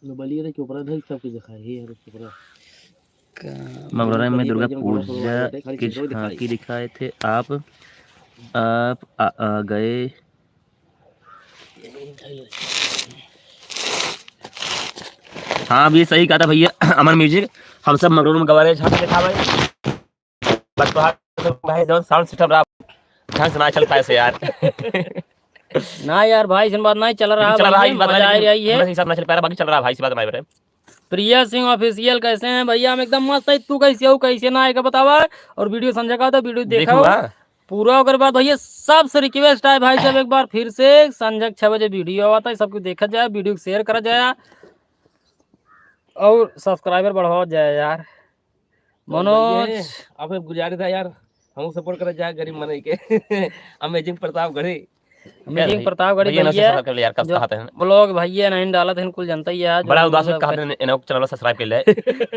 मोबाइल ये चुप रहा भाई, सब कुछ दिखाए, ये है चुप रहा। का मंगलोरम में दुर्गा पूजा की झांकी दिखाए थे आप, आप आ, आ गए। हाँ, अभी सही कहा था भैया, अमन Music, हम सब मंगलोर में गवा रहे झांकी दिखा भाई। बस तो भाई, जौन sound system रहा, ढंग से ना चल पाए से यार। ना यार भाई, ऐसन बात नहीं चल रहा लेकिन चल रहा भाई, है, बात मजा नहीं, आ रही है। बस हिसाब ना चल पा रहा, बाकी चल रहा भाई, इसी बात में। प्रिया सिंह Official कैसे हैं भैया? हम एकदम मस्त है, तू कैसे हो, कैसे ना आएगा बतावा, और video संजय का तो video देखा देखो, हो। हाँ। पूरा ओकर बाद भैया सबसे request है भाई, सब एक बार फिर से संजय छह बजे video आता है, सबको देखा जाए, video को share करा जाए और subscriber बढ़ावा जाए यार। तो मनोज। भैया, आपसे गुजारिश है यार, हमको support करा जाए गरीब मनई के। Amazing प्रतापगढ़ी। Amazing प्रतापगढ़ी भैया, इन्हों से भैया, subscribe कर ले यार, कस जो कहते हैं। Vlog भैया नहीं डालत हैं, कुल जनता ही है, जो बड़ा उदास मतलब कहते हैं, इन्हों channel subscribe कर ले।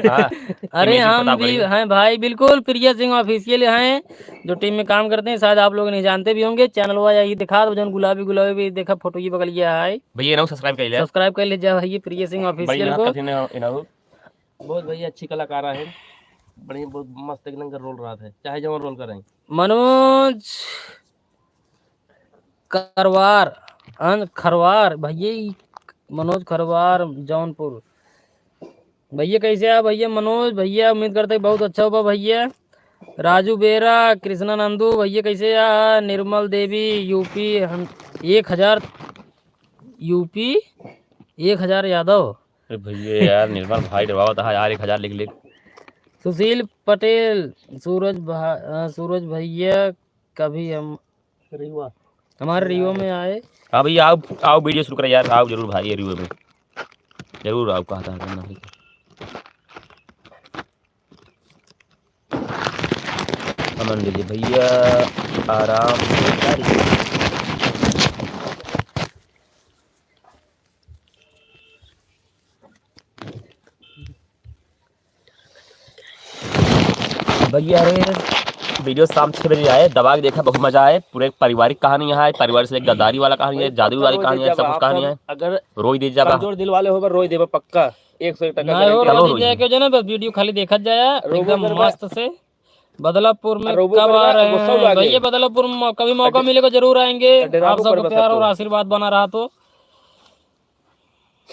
हाँ, अरे Amazing हम प्रतापगढ़ी। भी हैं भाई, बिल्कुल प्रिय सिंह Official हैं, जो team में काम करते हैं, शायद आप लोग नहीं जानते भी होंगे। Channel हुआ यही दिखा दो, जौन गुलाबी गुलाबी भी देखा, photo ये बगल ये है। भैया, इन्हों subscribe कर ले। Subscribe कर लीजिए भैया, प्रिय सिंह बड़ी Official मेहनत को। करती हैं इन्हों। बहुत भैया अच्छी कलाकार है, बढ़िया, बहुत मस्त एक नंबर role रहा है, चाहे जवन role करें। मनोज करवार, अन-, खरवार, भैया ई मनोज खरवार जौनपुर। भैया कैसे आ भैया मनोज? भैया उम्मीद करते हैं बहुत अच्छा होगा भैया। राजू बेरा, कृष्णा नंदू, भैया कैसे आ? निर्मल देवी, UP हम, एक हजार, UP एक हजार यादव। अरे भैया यार, निर्मल भाई डरवावत है यार, एक हजार लिख ले। सुशील पटेल, सूरज भा-, अ, सूरज भैया, कभी हम रीवा। हमारे रीवा में आए। हाँ भैया, आओ, आओ video शुरू करें यार, आओ जरूर भाई, रीवा में जरूर आओ, कहा था। अमन दीदी भैया, आराम से गाड़ी। भैया रे, video शाम छः बजे आए, दबा के देखा, बहुत मजा आए। पूरे पारिवारिक कहानी है, पारिवारिक से एक गद्दारी वाला कहानी है, जादुई वाली कहानी है, सब कुछ कहानी है। अगर रोई दे जाबा। कमजोर दिल वाले हो, रोई देबा पक्का, एक सौ एक टका गारंटी। नहीं हो, रोई दीजिए, क्यों ना, बस video खाली देखत जाया, एकदम मस्त से। बदलापुर में कब आ रहे हैं भैया? बदलापुर में कभी मौका मिलेगा जरूर आएंगे। आप सबका प्यार और आशीर्वाद बना रहा तो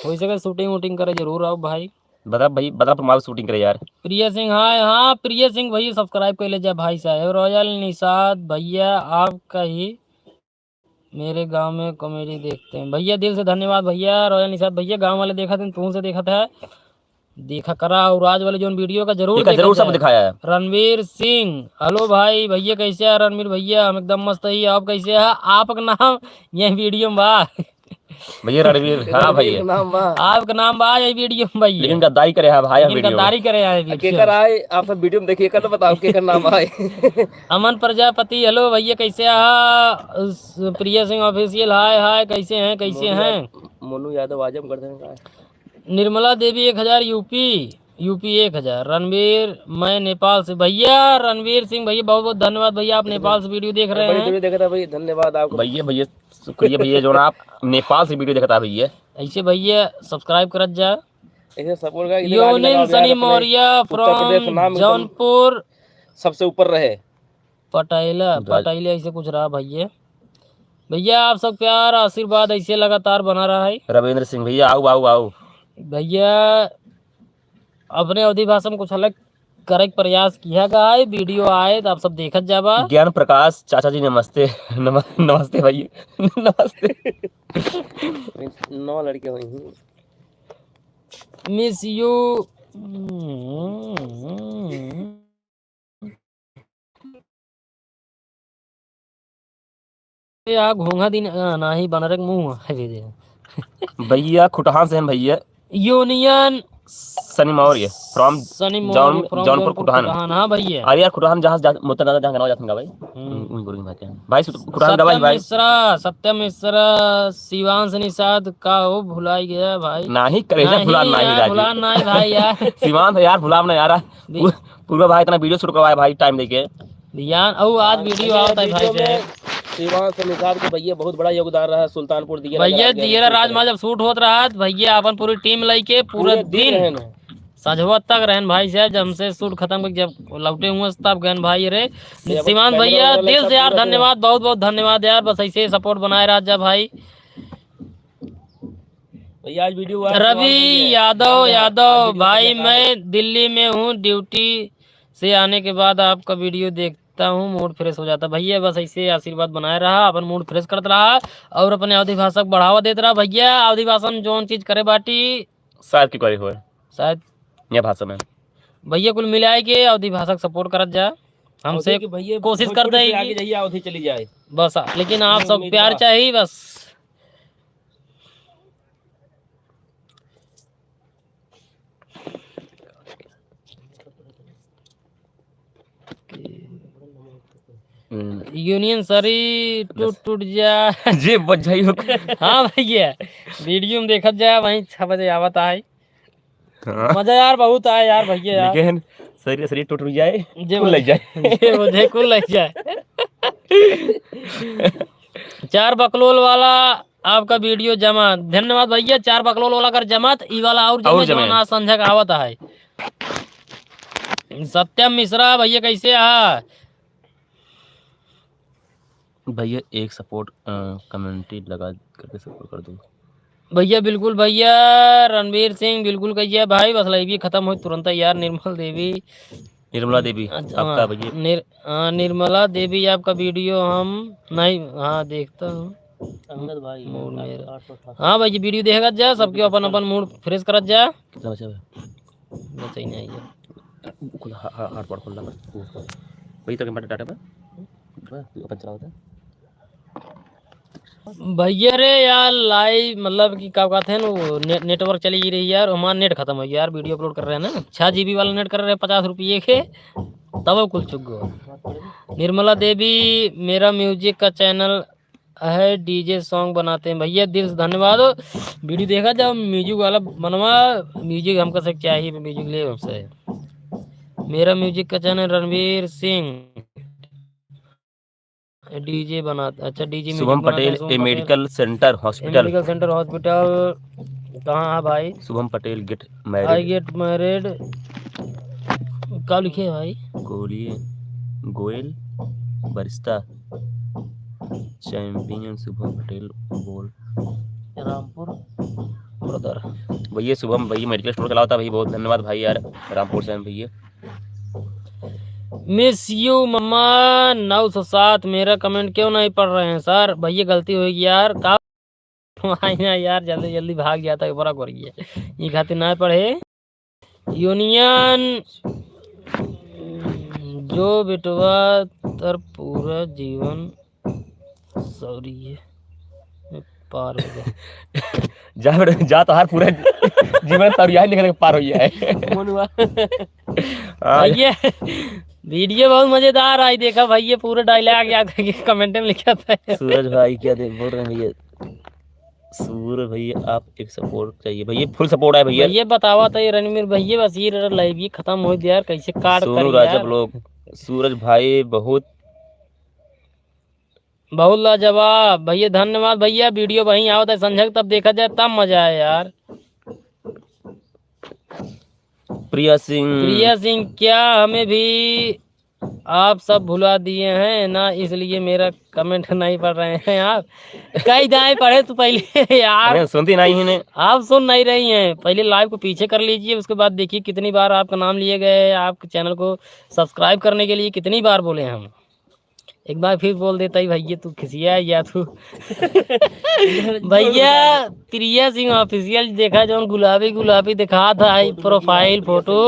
हो सके shooting वूटिंग करे जरूर आओ भाई। बदला भाई, बदलापुर में आओ shooting करे यार। प्रिय सिंह, हाँ, हाँ, प्रिय सिंह भैया subscribe कर ले जा भाई साहब। रॉयल निषाद भैया आपका ही मेरे गांव में comedy देखते हैं। भैया, दिल से धन्यवाद भैया। रॉयल निषाद भैया, गांव वाले देखत हैं, तू से देखत है, देखा करा। और आज वाले जोन video का जरूर देखा देखा जरूर, सब जाए। दिखाया है। रणवीर सिंह, hello भाई। भैया, कैसे है रणवीर भैया? हम एकदम मस्त ही। आप कैसे है? आपका नाम ये video में बा। भैया रणवीर, हाँ रणवीर भैया। नाम बा। आपका नाम बा ये video में भैया। लेकिन गद्दारी करे है भाई, लेकिन video में। गद्दारी करे है video। केकर आए, आप सब video में देखिए, कर तो बताओ केकर नाम आए। अमन प्रजापति, hello भैया, कैसे आहा? उस, प्रिया सिंह official, hi hi, कैसे हैं, कैसे मोनू हैं? याद-, मोनू यादव आजमगढ़ से हैं। निर्मला देवी एक हजार, यूपी, यूपी एक हजार। रणवीर, मैं नेपाल से। भैया रणवीर सिंह भैया, बहुत बहुत धन्यवाद भैया, आप नेपाल से video देख रहे हैं। बड़ी दूर देखा था भाई, धन्यवाद आपको। भैया, भैया, शुक्रिया भैया, जो ना आप नेपाल से video देखता भैया। ऐसे भैया subscribe करत जा। ऐसे support का इधर आज यूनियन लगाओ यार, सनी अपने मौर्य उत्तर प्रदेश from नाम एकदम जौनपुर। सबसे ऊपर रहे। पटाइला, राज- पटाइला ऐसे कुछ रहा भैया। भैया, आप सब प्यार आशीर्वाद ऐसे लगातार बना रहा है। रविंद्र सिंह भैया, आओ, आओ, आओ। भैया, अपने अवधी भाषा में कुछ अलग करे के प्रयास किया गया है, video आए तो आप सब देखत जाबा। ज्ञान प्रकाश चाचा जी नमस्ते। नम-, नमस्ते भैया। नमस्ते। नौ लड़के हुए हैं। Miss you। या घोंघा दिन, अ, नाही बनरे के मुंह है दे दे। भैया खुटहान से हैं भैया। यूनियन सनी मौर्य from सनी मौर्य जौन-, from जौनपुर जौनपुर खुटहान। खुटहान, हाँ भैया। अरे यार खुटहान जहाँ जा-, मोती दादा जहाँ गाना जात हैं भाई। हम्म। उन, उन गुरु भाई के। भाई सुत-, खुटहान सत्यम गवाही भाई। मिश्रा, सत्यम मिश्रा, शिवांश निषाद का हो भुलाई गया भाई। नाही करेजा नाही भुला नाही यार, राजू। भुला नाही भाई यार। शिवांश यार भुलाव ना यार। दे- पू-, पूर्वा भाई इतना video shoot करवाए भाई time देके। ध्यान, और आज हाँ, video ये आवत है भाई video से। में शिवांश निषाद के भैया बहुत बड़ा योगदान रहा, सुल्तानपुर दियरा भैया, राज के दियरा shoot राज करा। में जब shoot होत रहा, तो भैया अपन पूरी team लेके पूरा पूरे दिन दिन रहन। सजवा तक रहन भाई साहब, जब हमसे shoot खत्म करके जब लौटे हुए तब गए भाई रे। ये अब शिवांश camera भैया, वाला दिल सब से यार पूरा धन्यवाद, बहुत बहुत धन्यवाद यार, बस ऐसे ही support बनाए रह जा भाई। भैया, आज video वाला रवि नहीं है। यादव, आज यादव आज video भाई, चला रहा है। मैं दिल्ली में हूँ, duty से आने के बाद आपका video देखता हूँ, mood fresh हो जाता। भैया, बस ऐसे आशीर्वाद बनाए रहा, अपन mood fresh करत रहा और अपने अवधी भाषा को बढ़ावा देत रहा। भैया, अवधी भाषा में जौन चीज करे बाटी, शायद की कोई होए। शायद। या भाषा में। भैया, कुल मिलाए के अवधी भाषा को support करत जा। हमसे अवधी की भैया, कोशिश भोजपुरी करते से हैं आगे कि जाइए, अवधी चली जाए। बस, लेकिन आप ये सब उम्मीद प्यार बा। चाहिए बस। हम्म। यूनियन सरी टूट, टूट जा। जे बजाई हो। हाँ भैया, video में देखत जा, वहीं छह बजे आवत आए। हाँ। मजा यार बहुत आए यार भैया यार। लेकिन सरी, सरी टूट, टूट जाए, जे कुल ले बज-, जाए। जे बजे कुल ले जाए। चार बकलोल वाला आपका video जमा। धन्यवाद भैया, चार बकलोल वाला अगर जमा त ई वाला और जमे, और जमे। जौन आज संझा का आवत है। सत्यम मिश्रा भैया कैसे आहा? भैया एक support, अ, comment लगा करके support कर दो। भैया बिल्कुल भैया, रणवीर सिंह बिल्कुल कहिए भाई, बस live ही खत्म हो तुरंत यार। निर्मल देवी, निर्मला देवी, अच्छा, आपका हाँ, भैया। निर-, हाँ, निर्मला देवी, आपका video हम नहीं, हाँ, देखता हूँ। अंगद भाई, मूड मेरा। आठ सौ अठासी। हाँ भाई जी, video देखत जा, सबके अपन अपन mood fresh करत जा। कितना बचा है? बचा ही नहीं है। खुला, हा-, हा-, hotspot खोल ला बस। वो, वही तो camera data पर। बस, तू अपन चलाओ तो। भैया रे यार, live मतलब कि का कहते हैं ना, वो ने-, network चली गई रही यार, हमारा net खत्म हो गया यार, video upload कर रहे हैं ना, छः GB वाला net कर रहे हैं पचास रुपये के, तब कुल चुक गो। निर्मला देवी, मेरा music का channel है, DJ song बनाते हैं। भैया दिल से धन्यवाद, video देखा जाओ, music वाला बनवा, music हमका से चाहिए, music ले हमसे। मेरा music का channel रणवीर सिंह। DJ बना, अच्छा, DJ music शुभम बनाते हैं, पटेल, शुभम ए Patel. Medical center hospital। Medical center hospital कहाँ है भाई? शुभम Patel get married। I get married। का लिखे है भाई? गोली, गोयल, बरिस्ता, champion शुभम पटेल बोल। रामपुर। Brother। भैया शुभम, भैया medical store के अलावा था भाई, बहुत धन्यवाद भाई यार, रामपुर से हैं भैया। Miss you मम्मा नौ सौ सात, मेरा comment क्यों नहीं पढ़ रहे हैं सर? भैया गलती होगी यार, का भाई ना यार, जल्दी जल्दी भाग जाता है, बड़ा कर गया। ये खातिर ना पढ़े। यूनियन जो बेटवा तर पूरा जीवन सॉरी है पार हो गया। जा बेटा, जा, तोहार पूरा जीवन सॉरी है, निकल के पार हो गया है। मनुआ। हाँ। भैया, video बहुत मजेदार आई, देखा भैया, पूरा dialogue याद करके comment में लिखा था। सूरज भाई क्या दे, बोल रहे हैं भैया? सूरज भैया, आप एक support चाहिए भैया, full support है भैया। भैया बतावा तो ये रणवीर भैया, बस ये रहा live, ये खत्म हो गया यार, कैसे काट सोनू करी राजा यार। Vlog, सूरज भाई बहुत बहुत लाजवाब भैया, धन्यवाद भैया। Video वहीं आवत है संझक, तब देखा जाए, तब मजा आए यार। प्रिया सिंह। प्रिया सिंह, क्या हमें भी आप सब भुला दिए हैं ना, इसलिए मेरा comment नहीं पढ़ रहे हैं आप? कई दाएं पढ़े तू पहले यार। अरे सुनती नहीं है। आप सुन नहीं रही हैं, पहले live को पीछे कर लीजिए, उसके बाद देखिए कितनी बार आपका नाम लिए गए, आपके channel को subscribe करने के लिए कितनी बार बोले हम। एक बार फिर बोल देता ही भैया, तू खिसिया या तू। भैया, प्रिया सिंह Official देखा, जौन गुलाबी गुलाबी दिखा था, आई profile photo।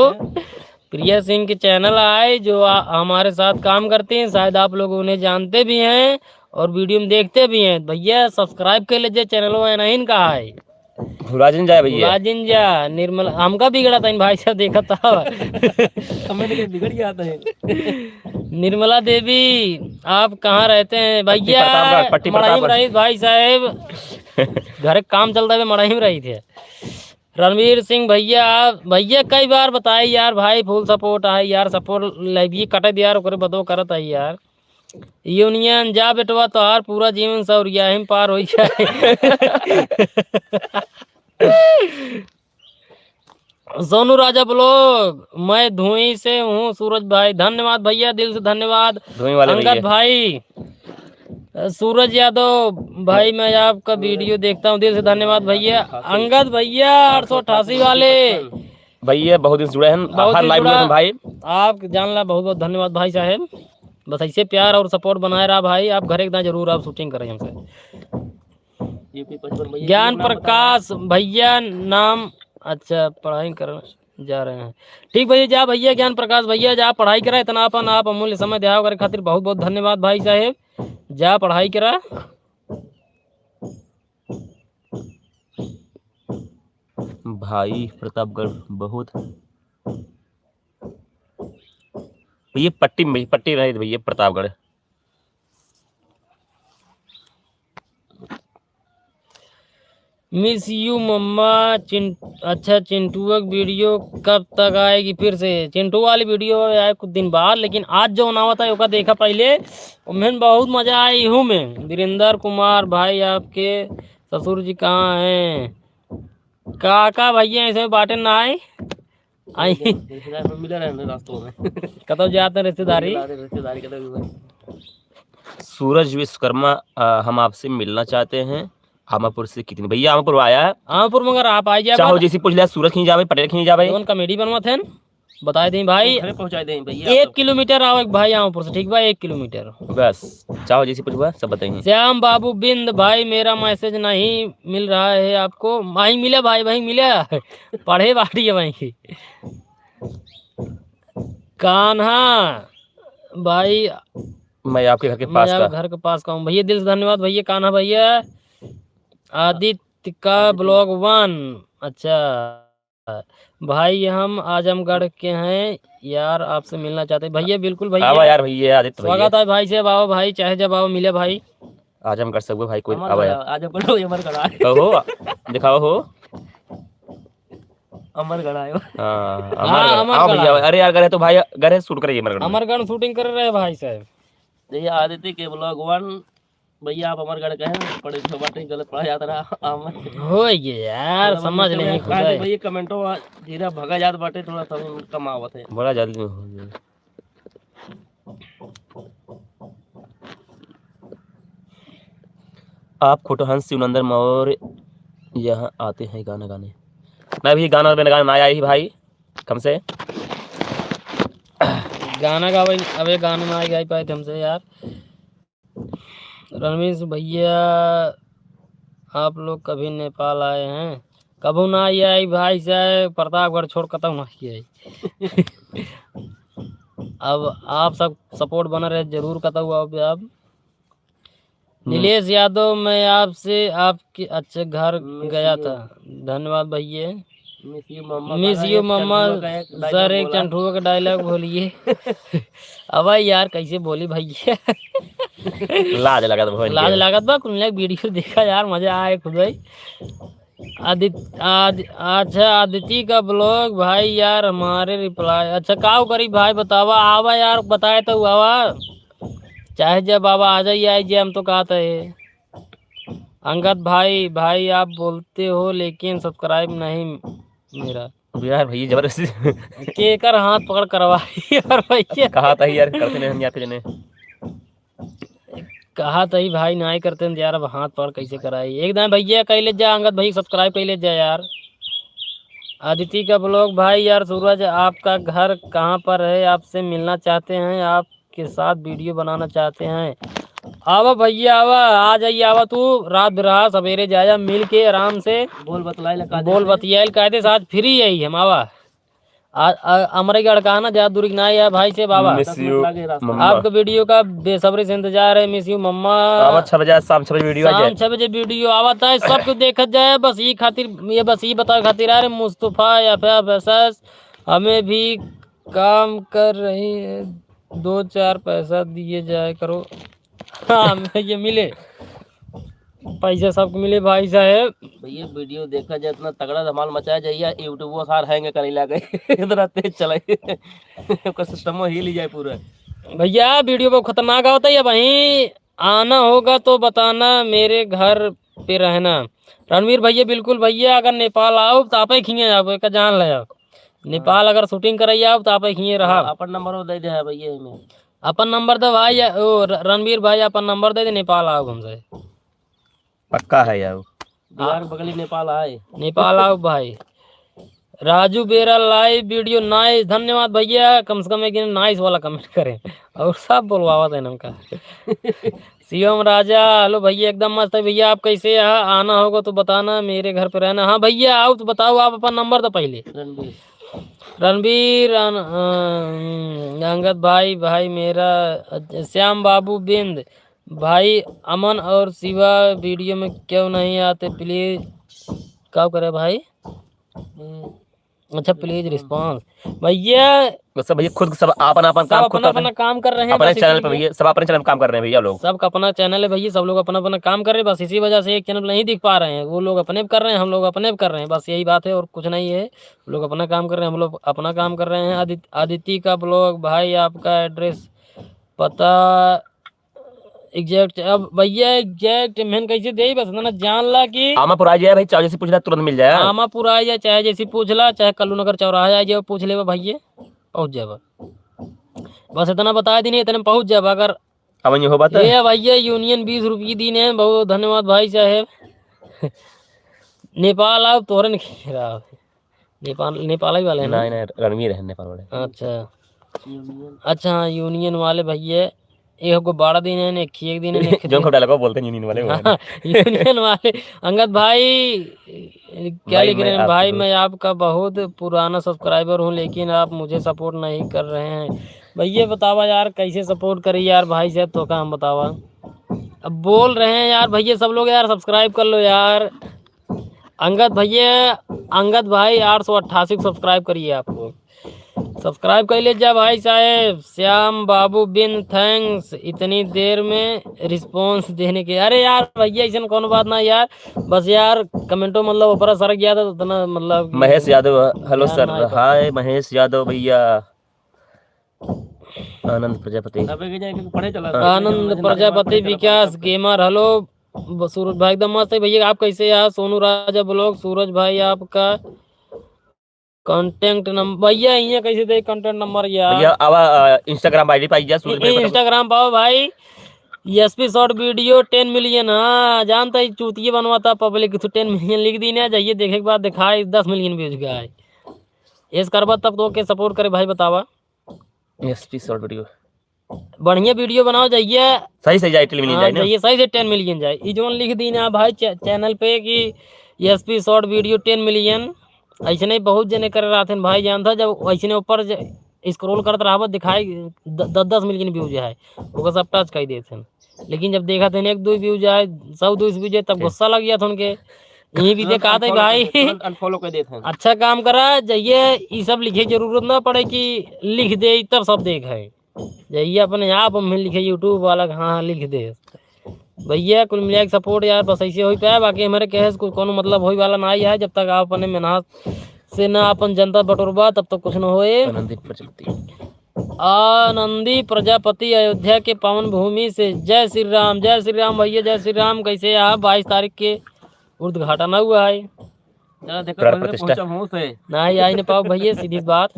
प्रिया सिंह के channel आए, जो आ, हमारे साथ काम करते हैं, शायद आप लोग उन्हें जानते भी हैं और video में देखते भी हैं। भैया, subscribe कर लीजिए, channel वो नहीं कहा है। भुला जिन जाए भैया। भुला जिन जा, निर्मल, हमका बिगड़ा था इन भाई साहब, देखा था। Comment के बिगड़ गया था। निर्मला देवी, आप कहाँ रहते हैं भैया? प्रतापगढ़, पट्टी मड़ाही में प्रतापगढ़। रही भाई साहब, घर काम चलता है, मड़ाही में रही थे। रणवीर सिंह भैया, आप भैया कई बार बताए यार, भाई full support है यार, support live ये कटे दे यार, ओकरे बदो करत है यार। यूनियन जा बेटवा, तोहार पूरा जीवन सौरिया ही में पार हो जाए। सोनू राजा Vlog, मैं धुई से हूँ सूरज भाई। धन्यवाद भैया, दिल से धन्यवाद। धुई वाले अंगद भैया। भाई, सूरज यादव भाई, मैं आपका video देखता हूँ, दिल से धन्यवाद भैया। अंगद भैया आठ सौ अट्ठासी वाले। भैया बहुत दिन से जुड़े हैं, बहुत हर दिन live जुड़ा। में हैं भाई। आप जान ला, बहुत बहुत धन्यवाद भाई साहेब। बस ऐसे प्यार और support बनाए रहा भाई, आप घरे एक दां जरूर आप shooting करें हमसे। यूपी पचपन भैया, ज्ञान प्रकाश भैया नाम, अच्छा, पढ़ाई कर जा रहे हैं। ठीक भैया, जा भैया, ज्ञान प्रकाश भैया, जा पढ़ाई करा। इतना अपन आप अमूल्य समय दिया करे खातिर बहुत बहुत धन्यवाद भाई साहेब। जा पढ़ाई करा। भाई प्रतापगढ़ बहुत, ये पट्टी में, पट्टी रहे भैया प्रतापगढ़। Miss you मम्मा। चिं-, अच्छा, चिंटुआ की video कब तक आएगी फिर से? चिंटू वाली video आए कुछ दिन बाद, लेकिन आज जो आवत है ओका देखा पहले, उमें बहुत मजा आई हूँ मैं। वीरेंद्र कुमार भाई, आपके ससुर जी कहाँ हैं? काका भैया ऐसे बाटे ना आए। आई। रिश्तेदार में मिले रहे ना रास्तों में। कतौ जाते हैं रिश्तेदारी। मिला दे रिश्तेदारी कतौ भी। सूरज विश्वकर्मा, अ, हम आपसे मिलना चाहते हैं। आमापुर से कितनी, भैया, आमापुर आया है? आमापुर मगर आप आ जाए चाहो बात। जैसी पूछ लिया, सूरज कहीं जावे, पटेल कहीं जावे। कौन comedy बनवा थे? बताए दें भाई। घरे पहुँचा दें भैया, एक आप। किलोमीटर आओ एक भाई, आमापुर से, ठीक बा, एक किलोमीटर। बस, चाहो जैसी पूछबा, सब बताएंगे। श्याम बाबू बिंद भाई, मेरा message नहीं मिल रहा है आपको? भाई मिला भाई, भाई मिला। पढ़े बाटी है भाई। कान्हा भाई, मैं आपके घर के मैं पास आपके का। घर के पास का हूँ भैया। दिल से धन्यवाद भैया, कान्हा भैया। आदित्य का Vlog one, अच्छा भाई, हम आजमगढ़ के हैं यार, आपसे मिलना चाहते हैं भैया। बिल्कुल भैया, आवा यार भैया, आदित्य भैया। स्वागत है भाई से, आओ भाई, चाहे जब आओ मिले भाई। आजमगढ़ से हुए भाई, कोई हमार आवा गढ़, यार। आजमगढ़ हो, हमार गढ़ आए। कहो, दिखाओ हो। अमरगढ़ आयो। हाँ, हाँ, अमरगढ़। अमरगढ़ आओ भैया, आए। अरे यार, गढ़ है तो भाई, गढ़ है, shoot करिए अमरगढ़ में। अमरगढ़ shooting कर रहे भाई साहब। ये आदित्य के Vlog one, भैया आप अमरगढ़ के हैं, पढ़े लिखे बाटे, गलत पढ़ा जाता रहा, अमर। हो ये यार, चलो, समझ मतलब नहीं यार, खुदा आज है। भैया comment जीरा भगा जात बाटे, थोड़ा सा कम आवत है। बड़ा जल्दी में हो गया। आप खुटहन शिवनंदन मौर्य यहाँ आते हैं गाना गाने। मैं भी गाना, मैंने गाना ना आया ही भाई, कम से। गाना गावे, अबे गाना ना गाई पाए थे हमसे यार। रणवीर भैया, आप लोग कभी नेपाल आए हैं? कबहू ना आई भाई साहब, प्रतापगढ़ छोड़ कतहू ना आई। अब आप सब support बना रहे, जरूर कतहू अब आप। हम्म। नीलेश यादव, मैं आपसे आपके अच्छे घर मिस गया यू। था। धन्यवाद भैया। Miss you mama, miss you mama. Sir, एक चंठुआ का dialogue बोलिए। अब यार, कैसे बोली भैया? लाज लागत बा, लाज लागत बा। कुल मिला के video देखा यार, मजा आए खुद भाई। आदित-, आद-, अच्छा, आदिति का vlog भाई यार, हमारे reply। अच्छा, का करी भाई, बतावा, आवा यार, बताए तो आवा। चाहे जब बाबा आ जाइए, आइए, हम तो कहते हैं। अंगद भाई, भाई आप बोलते हो लेकिन subscribe नहीं मेरा। अब यार भैया जबरदस्ती। केकर हाथ पकड़ करवाई यार भैया। कहा था यार, करते नहीं हम यहाँ पे जने। कहा था ही भाई, नाई करते हैं यार, अब हाथ पकड़ कैसे कराई? एक दाएं भैया कह ले जा, अंगद भाई subscribe कर ले जा यार। अदिति का vlog भाई यार, सूरज आपका घर कहाँ पर है? आपसे मिलना चाहते हैं, आपके साथ video बनाना चाहते हैं। आवा भैया आवा, आ जाइए, आवा तू, रात बिरहा सवेरे जाया, मिल के आराम से बोल बतलाए ला, बोल बतियाइल कायदे से, आज free है ही हम, आवा। आ, आ, हमरे के अड़काना ज्यादा दूरी के ना है भाई से बाबा। मिस यू मम्मा। आपके video का बेसब्री से इंतजार है, मिस यू मम्मा। आवा छह बजे, शाम छह बजे video आ जाए। शाम छह बजे video आवत है, सब कुछ देखत जाए, बस ये खातिर, ये बस ये बतावे खातिर, अरे मुस्तफा या फिर फैसस, हमें भी काम कर रही है, दो चार पैसा दिए जाए करो। हाँ, हमें ये मिले। पैसा सबको मिले भाई साहेब। भैया video देखा जाए, इतना तगड़ा धमाल मचाया जाइए, YouTube वो सार hang करे लागे। इतना तेज चले। ओकर system हिल जाए पूरा। भैया video बहुत खतरनाक आवत है, अब वहीं आना होगा तो बताना, मेरे घर पे रहना। रणवीर भैया, बिल्कुल भैया, अगर नेपाल आओ तो आपे खिए जाओ, एक जान ले आओ। नेपाल अगर shooting करे आओ तो आपे खिए रहा। अपन number वो दे दे है भैया एमे। अपन number दे भाई, ओ र-, रणवीर भाई, अपन number दे दे, नेपाल आओ हमसे। पक्का है यार। दीवार के बगली नेपाल आए। नेपाल आओ भाई। राजू बेरा live video nice, धन्यवाद भैया, कम से कम एक दिन nice वाला comment करें और सब बोलवावत है हमका। शिवम राजा, hello भैया, एकदम मस्त है भैया, आप कैसे हैं? आना होगा तो बताना, मेरे घर पे रहना। हाँ भैया, आओ तो बताओ, आप अपन number दो पहले। रणबीर। रणबीर, अन-, अम, अंगद भाई, भाई मेरा, अ, श्याम बाबू बिंद, भाई अमन और शिवा video में क्यों नहीं आते, please। का करे भाई? हम्म। अच्छा, please response। भैया, तो सब भैया खुद सब आपन, आपन सब काम खुद अपना, करते अपना हैं। काम कर रहे हैं, अपने बस channel पे इसीलिए भैया, सब अपने channel पे काम कर रहे हैं भैया लोग। सबका अपना channel है भैया, सब लोग अपना, अपना काम कर रहे हैं, बस इसी वजह से एक channel पे नहीं दिख पा रहे हैं। वो लोग अपने पे कर रहे हैं, हम लोग अपने पे कर रहे हैं, बस यही बात है और कुछ नहीं है। वो लोग अपना काम कर रहे हैं, हम लोग अपना काम कर रहे हैं। आदित-, आदित्य का vlog, भाई आपका address पता exact, अब भैया exact मेहन कैसे देई, बस इतना जान ला कि आमापुर आ जाए भाई, चाहे जैसे पूछ ला तुरंत मिल जाए। आमापुर आ जाए, चाहे जैसे पूछ ला, चाहे कल्लू नगर चौराहा आ जाए, पूछ लेबा भैया, पहुँच जाबा। बस इतना बता दीने, इतने में पहुँच जाबा। अगर अब ये हो बात है। ए भैया, union बीस रुपये दीने, बहुत धन्यवाद भाई साहेब। नेपाल आओ, तोरन घेरा। नेपाल, नेपाल ही वाले हैं ना? नहीं, नहीं, रणवीर है नेपाल वाले। अच्छा। Union। अच्छा, हाँ, union वाले भैया, एक गुब्बारा दीने हैं, एक खिए दीने हैं, एक जो खिए। खबड़ा लगा बोलते हैं union वाले, वो है। हाँ, union वाले। अंगद भाई, क्या भाई, लिख रहे हैं? भाई, मैं आपका बहुत पुराना subscriber हूँ, लेकिन आप मुझे support नहीं कर रहे हैं। भैया, बतावा यार, कैसे support करी यार, भाई साहब, तो का हम बतावा। अब बोल रहे हैं यार, भैया, सब लोग यार, subscribe कर लो यार। अंगद भैया, अंगद भाई आठ सौ अट्ठासी को subscribe करिए आपको। Subscribe कर ले जा भाई साहेब। श्याम बाबू बिन, thanks इतनी देर में response देने के। अरे यार भैया, ऐसन कौनो बात ना यार, बस यार comment ओ मतलब ऊपर सरक गया था, उतना मतलब कि महेश यादव, hello यार sir। ना आए तो। Hi महेश यादव भैया। आनंद प्रजापति। अबे के जाके पढ़े चला। हाँ। आनंद प्रजापति, विकास gamer, hello। ब-, सूरज भाई एकदम मस्त है भैया, आप कैसे हैं? सोनू राजा vlog, सूरज भाई आपका contact number भैया, यहाँ कैसे दे contact number यार? भैया, आवा, अ, Instagram ID पाई जा, सूरज भाई, बताओ। Instagram पाओ भाई, S P short video ten million। हाँ, जानता ही चूतिया बनवाता public, तो ten million लिख दी ना, जाइए देखे के बाद दिखाए दस million views का है। ऐस करबा तब तो के support करे भाई, बतावा। SP short video. बढ़िया वीडियो बनाओ, जाइए। सही से जाए, टेन मिलियन हाँ, जाए ना। जाइए, सही से टेन मिलियन जाए। ई जौन लिख दी ना भाई चे-, चैनल पे कि SP short video ten million, ऐसे नहीं बहुत जने करे रहते हैं भाई, जानता, जब ऐसे नहीं ऊपर ज-, स्क्रॉल करत रहबत, दिखाई द-, दस दस मिलियन व्यूज है, ओकर सब टच कर देते हैं। लेकिन जब देखत हैं एक दो व्यूज आए, सौ दो सौ व्यूज आए, तब ठीक। गुस्सा लग गया था उनके। यही भी तुरंत देखा था unfollow भाई। कर दे, तुरंत unfollow कर देते हैं। अच्छा काम करा, जाइए, ई सब लिखे जरूरत ना पड़े कि लिख दे, तब सब देख है। जाइए अपने आप में लिखे YouTube वाला, हाँ, हाँ, लिख दे। भैया, कुल मिला के सपोर्ट यार, बस ऐसे होई पाए, बाकी हमारे कहे से कुछ कोनो मतलब होई वाला ना ही है, जब तक आप अपने मेहनत से ना अपन जनता बटोरबा, तब तक कुछ न होए। आनंदी प्रजापति। आनंदी प्रजापति, अयोध्या के पावन भूमि से जय श्री राम, जय श्री राम भैया, जय श्री राम। कैसे आप? बाईस तारीख के उद्घाटन हुआ है। चला देखो, प्राण पहले प्रतिष्ठा। पहुंचा मुंह से। नहीं, आई नहीं पाओ भैया, सीधी बात।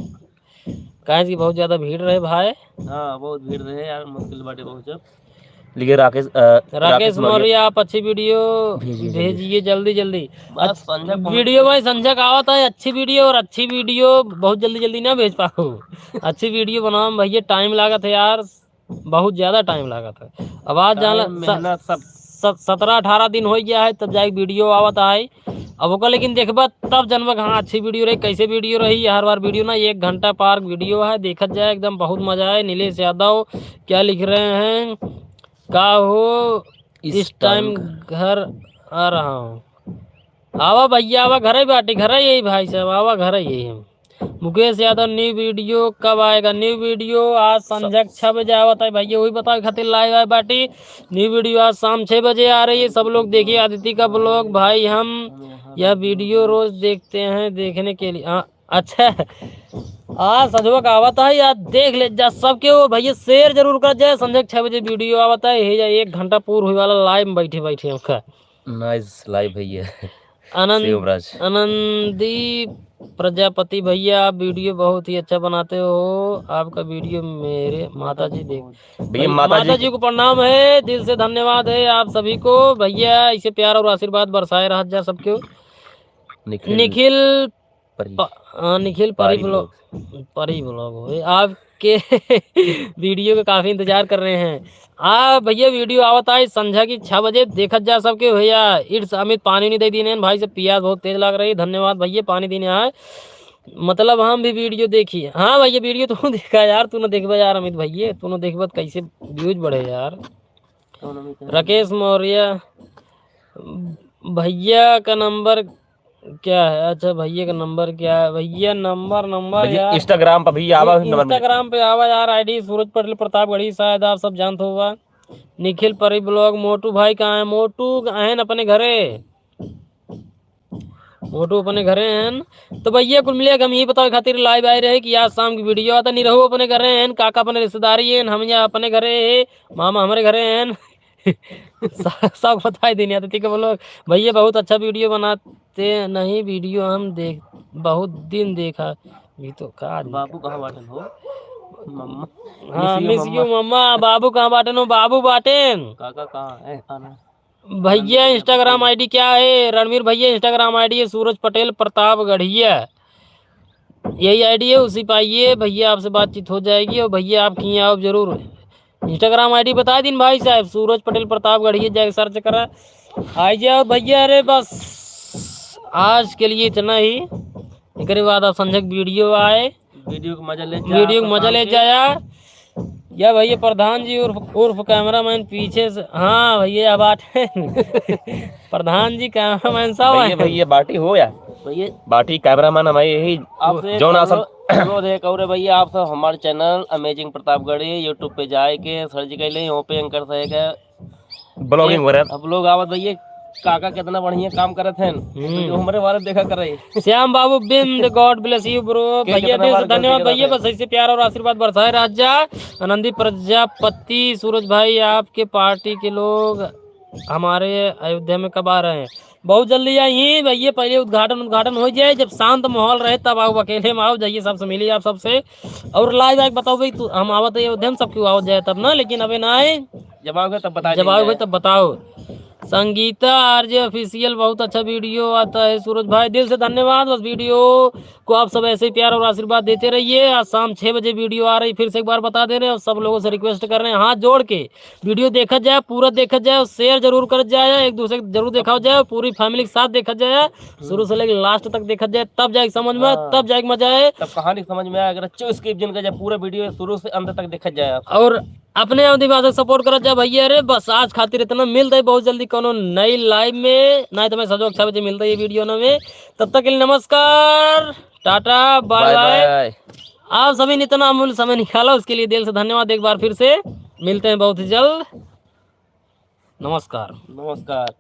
काहे कि बहुत ज्यादा भीड़ रहे भाई। हाँ, बहुत भीड़ रहे यार, मुश्किल बाटे पहुंचब। लिखे राकेश, अ, राकेश राकेश मौर्य। मौर्य, आप अच्छी वीडियो भेजिए जल्दी। भेजिए जल्दी, जल्दी। बस अच्छ-, संझा पहुंच वीडियो भाई संझा का आवत है, अच्छी वीडियो और अच्छी वीडियो बहुत जल्दी, जल्दी ना भेज पाओ। अच्छी वीडियो बनाओ में भैया, टाइम लागत है यार, बहुत ज्यादा टाइम लागत है। अब आज जान टाइम, स-, मेहनत सब। स-, सतरह अठारह दिन हो गया है, तब जाके वीडियो आवत है। अब ओकर लेकिन देखबा तब जनबा कि हाँ, अच्छी वीडियो रही। कैसे वीडियो रही? हर बार वीडियो ना, एक घंटा पार वीडियो है, देखत जाए, एकदम बहुत मजा आए। नीलेश यादव क्या लिख रहे हैं? का हो, इस इस टाइम टाइम घर आ रहा हूँ। आवा भैया, आवा, घरे बाटी, घरे यही भाई साहब, आवा, घरे यही हम। मुकेश यादव, न्यू वीडियो कब आएगा? न्यू वीडियो आज स- संझा के छः बजे आवत है भैया, वही बतावे खातिर लाइव आए बाटी। न्यू वीडियो आज शाम छः बजे आ रही है, सब लोग देखिए आदित्य का ब्लॉग। भाई हम यह वीडियो रोज देखते हैं देखने के लिए। हाँ, अच्छा। आज संझवा का आवत है यार, देख ले जा सबके, वो भैया शेयर जरूर कर जाए। संझा के छः बजे वीडियो आवत है, यही जा एक घंटा पूर हुई वाला लाइव में बैठे बैठे हमका। नाइस लाइव भैया। आनंद, शिवराज। आनंदी प्रजापति भैया, आप वीडियो बहुत ही अच्छा बनाते हो। आपका वीडियो मेरे माता जी देख, भैया, भैया, माता माता जी जी को प्रणाम है, दिल से धन्यवाद है आप सभी को। भैया, ऐसे प्यार और आशीर्वाद बरसाए रहत जा सबके। निखिल निखिल परी। प-, हाँ, निखिल परी परी ब्लॉग। ब्लॉग। परी ब्लॉग हो। आपके वीडियो का काफी इंतजार कर रहे हैं। आ भैया, वीडियो आवत है संझा की छः बजे, देखत जा सबके भैया। इट्स अमित, पानी नहीं दे दीने भाई से, पियास बहुत तेज लग रही। धन्यवाद भैया, पानी दीने आए। मतलब हम भी वीडियो देखी। हाँ भैया, वीडियो तू देखा यार, तू ना देखबा यार अमित भैया, तू ना देखबा तो कैसे व्यूज बढ़े यार। कौन अमित है? राकेश मौर्य। भैया का नंबर क्या है? अच्छा, भैया का नंबर क्या है? भैया, नंबर, नंबर भैया, यार। Instagram पर भी आवा, इ-, नंबर मिले। Instagram पे आवा यार, आईडी सूरज पटेल प्रतापगढ़ी, शायद आप सब जानत होगा। निखिल परी ब्लॉग, मोटू भाई कहाँ है? मोटू हैं अपने घरे, मोटू अपने घरे हैं। तो भैया, कुल मिले के हम यही बतावे खातिर लाइव आए रहे कि आज शाम की वीडियो आता नहीं रहो अपने घरे हैं, काका अपने रिश्तेदारी हैं, हम यहाँ अपने घरे हैं, मामा हमारे घरे हैं। सा-, सब बताई देनी आदत के बोलो, भैया बहुत अच्छा वीडियो बनाते नहीं, वीडियो हम देख, बहुत दिन देखा। ये तो का आदमी बाबू का? कहाँ बाटन हो? मम्मा। हाँ, miss you, miss you, मम्मा। मम्मा। बाबू कहाँ बाटन हो? बाबू बाटेन। काका कहाँ है? खाना। भैया, Instagram आईडी क्या है? रणवीर भैया, Instagram आईडी है सूरज पटेल प्रतापगढ़िया। यही आईडी है, उसी पे आइए भैया, आपसे बातचीत हो जाएगी। और भैया, आप कहीं आओ जरूर। Instagram आईडी बता दीन भाई साहब, सूरज पटेल प्रतापगढ़िया, जाके सर्च करा, आ जाओ भैया। अरे बस आज के लिए इतना ही, एकरे बाद आप संझा के वीडियो आए, वीडियो के मजा ले जा, वीडियो के मजा ले जाया। या भैया प्रधान जी उर्फ, उर्फ कैमरामैन पीछे से, हाँ भैया, या बाटे। प्रधान जी कैमरामैन साहब भैया, हैं। भैया बाटी हो या? भैया बाटी कैमरामैन हमारे यही आपसे जौन एक आसन। अनुरोध है, कौरे भैया, आप सब हमारे चैनल अमेजिंग प्रतापगढ़ी YouTube पे जाए के सर्च कर लें, वहाँ पे एंकर साहब का ब्लॉगिंग एक वगैरह। अब लोग आवत भैया, काका कितना बढ़िया काम करत हैं। हम्म। तो जो हमारे वाले देखा करे। श्याम बाबू बिंद, God bless you bro। के भैया, कितना दिल से बार गलती धन्यवाद करत भैया, हैं। बस ऐसे प्यार और आशीर्वाद बरसाए रह जा। आनंदी प्रजापति, सूरज भाई, आपके पार्टी के लोग हमारे अयोध्या में कब आ रहे हैं? बहुत जल्दी आई भैया, पहले उद्घाटन, उद्घाटन हो जाए, जब शांत माहौल रहे तब आओ, अकेले में आओ, जाइए सबसे मिलिए आप सबसे। और लाइव आके बताओ भाई, तू, हम आवत है अयोध्या में, सब क्यों आवत जाए तब ना, लेकिन अबे ना आए। जब आओगे तब बता जब देंगे। आओगे तब बताओ। संगीता आरजे ऑफिशियल, बहुत अच्छा वीडियो आता है सूरज भाई, दिल से धन्यवाद। बस वीडियो को आप सब ऐसे ही प्यार और आशीर्वाद देते रहिए। आज शाम छः बजे वीडियो आ रही, फिर से एक बार बता दे रहे हैं और सब लोगों से रिक्वेस्ट कर रहे हैं, हाथ जोड़ के वीडियो देखा जाए, पूरा देखा जाए और शेयर जरूर कर जाए, एक दूसरे को जरूर देखा जाए, पूरी फैमिली के साथ देखा जाए, शुरू से लेकर लास्ट तक देखा जाए, तब जाके समझ में आए, हाँ। तब जाके मजा आए। तब कहानी समझ में आए, अगर अच्छे स्किप जिन कर जाए, पूरा वीडियो शुरू से अंत तक देखा जाए आप। और अपने आदिवासी सपोर्ट करत जा भैया रे। बस आज खातिर इतना, मिलते हैं बहुत जल्दी कोनो नई लाइव में, नहीं तो मैं सजो छः बजे मिलता है ये वीडियो ना में। तब तक के लिए नमस्कार, tata, bye bye bye. Bye. आप सभी ने इतना अमूल्य समय निकाला, उसके लिए दिल से धन्यवाद एक बार फिर से। मिलते हैं बहुत ही जल्द। नमस्कार। नमस्कार।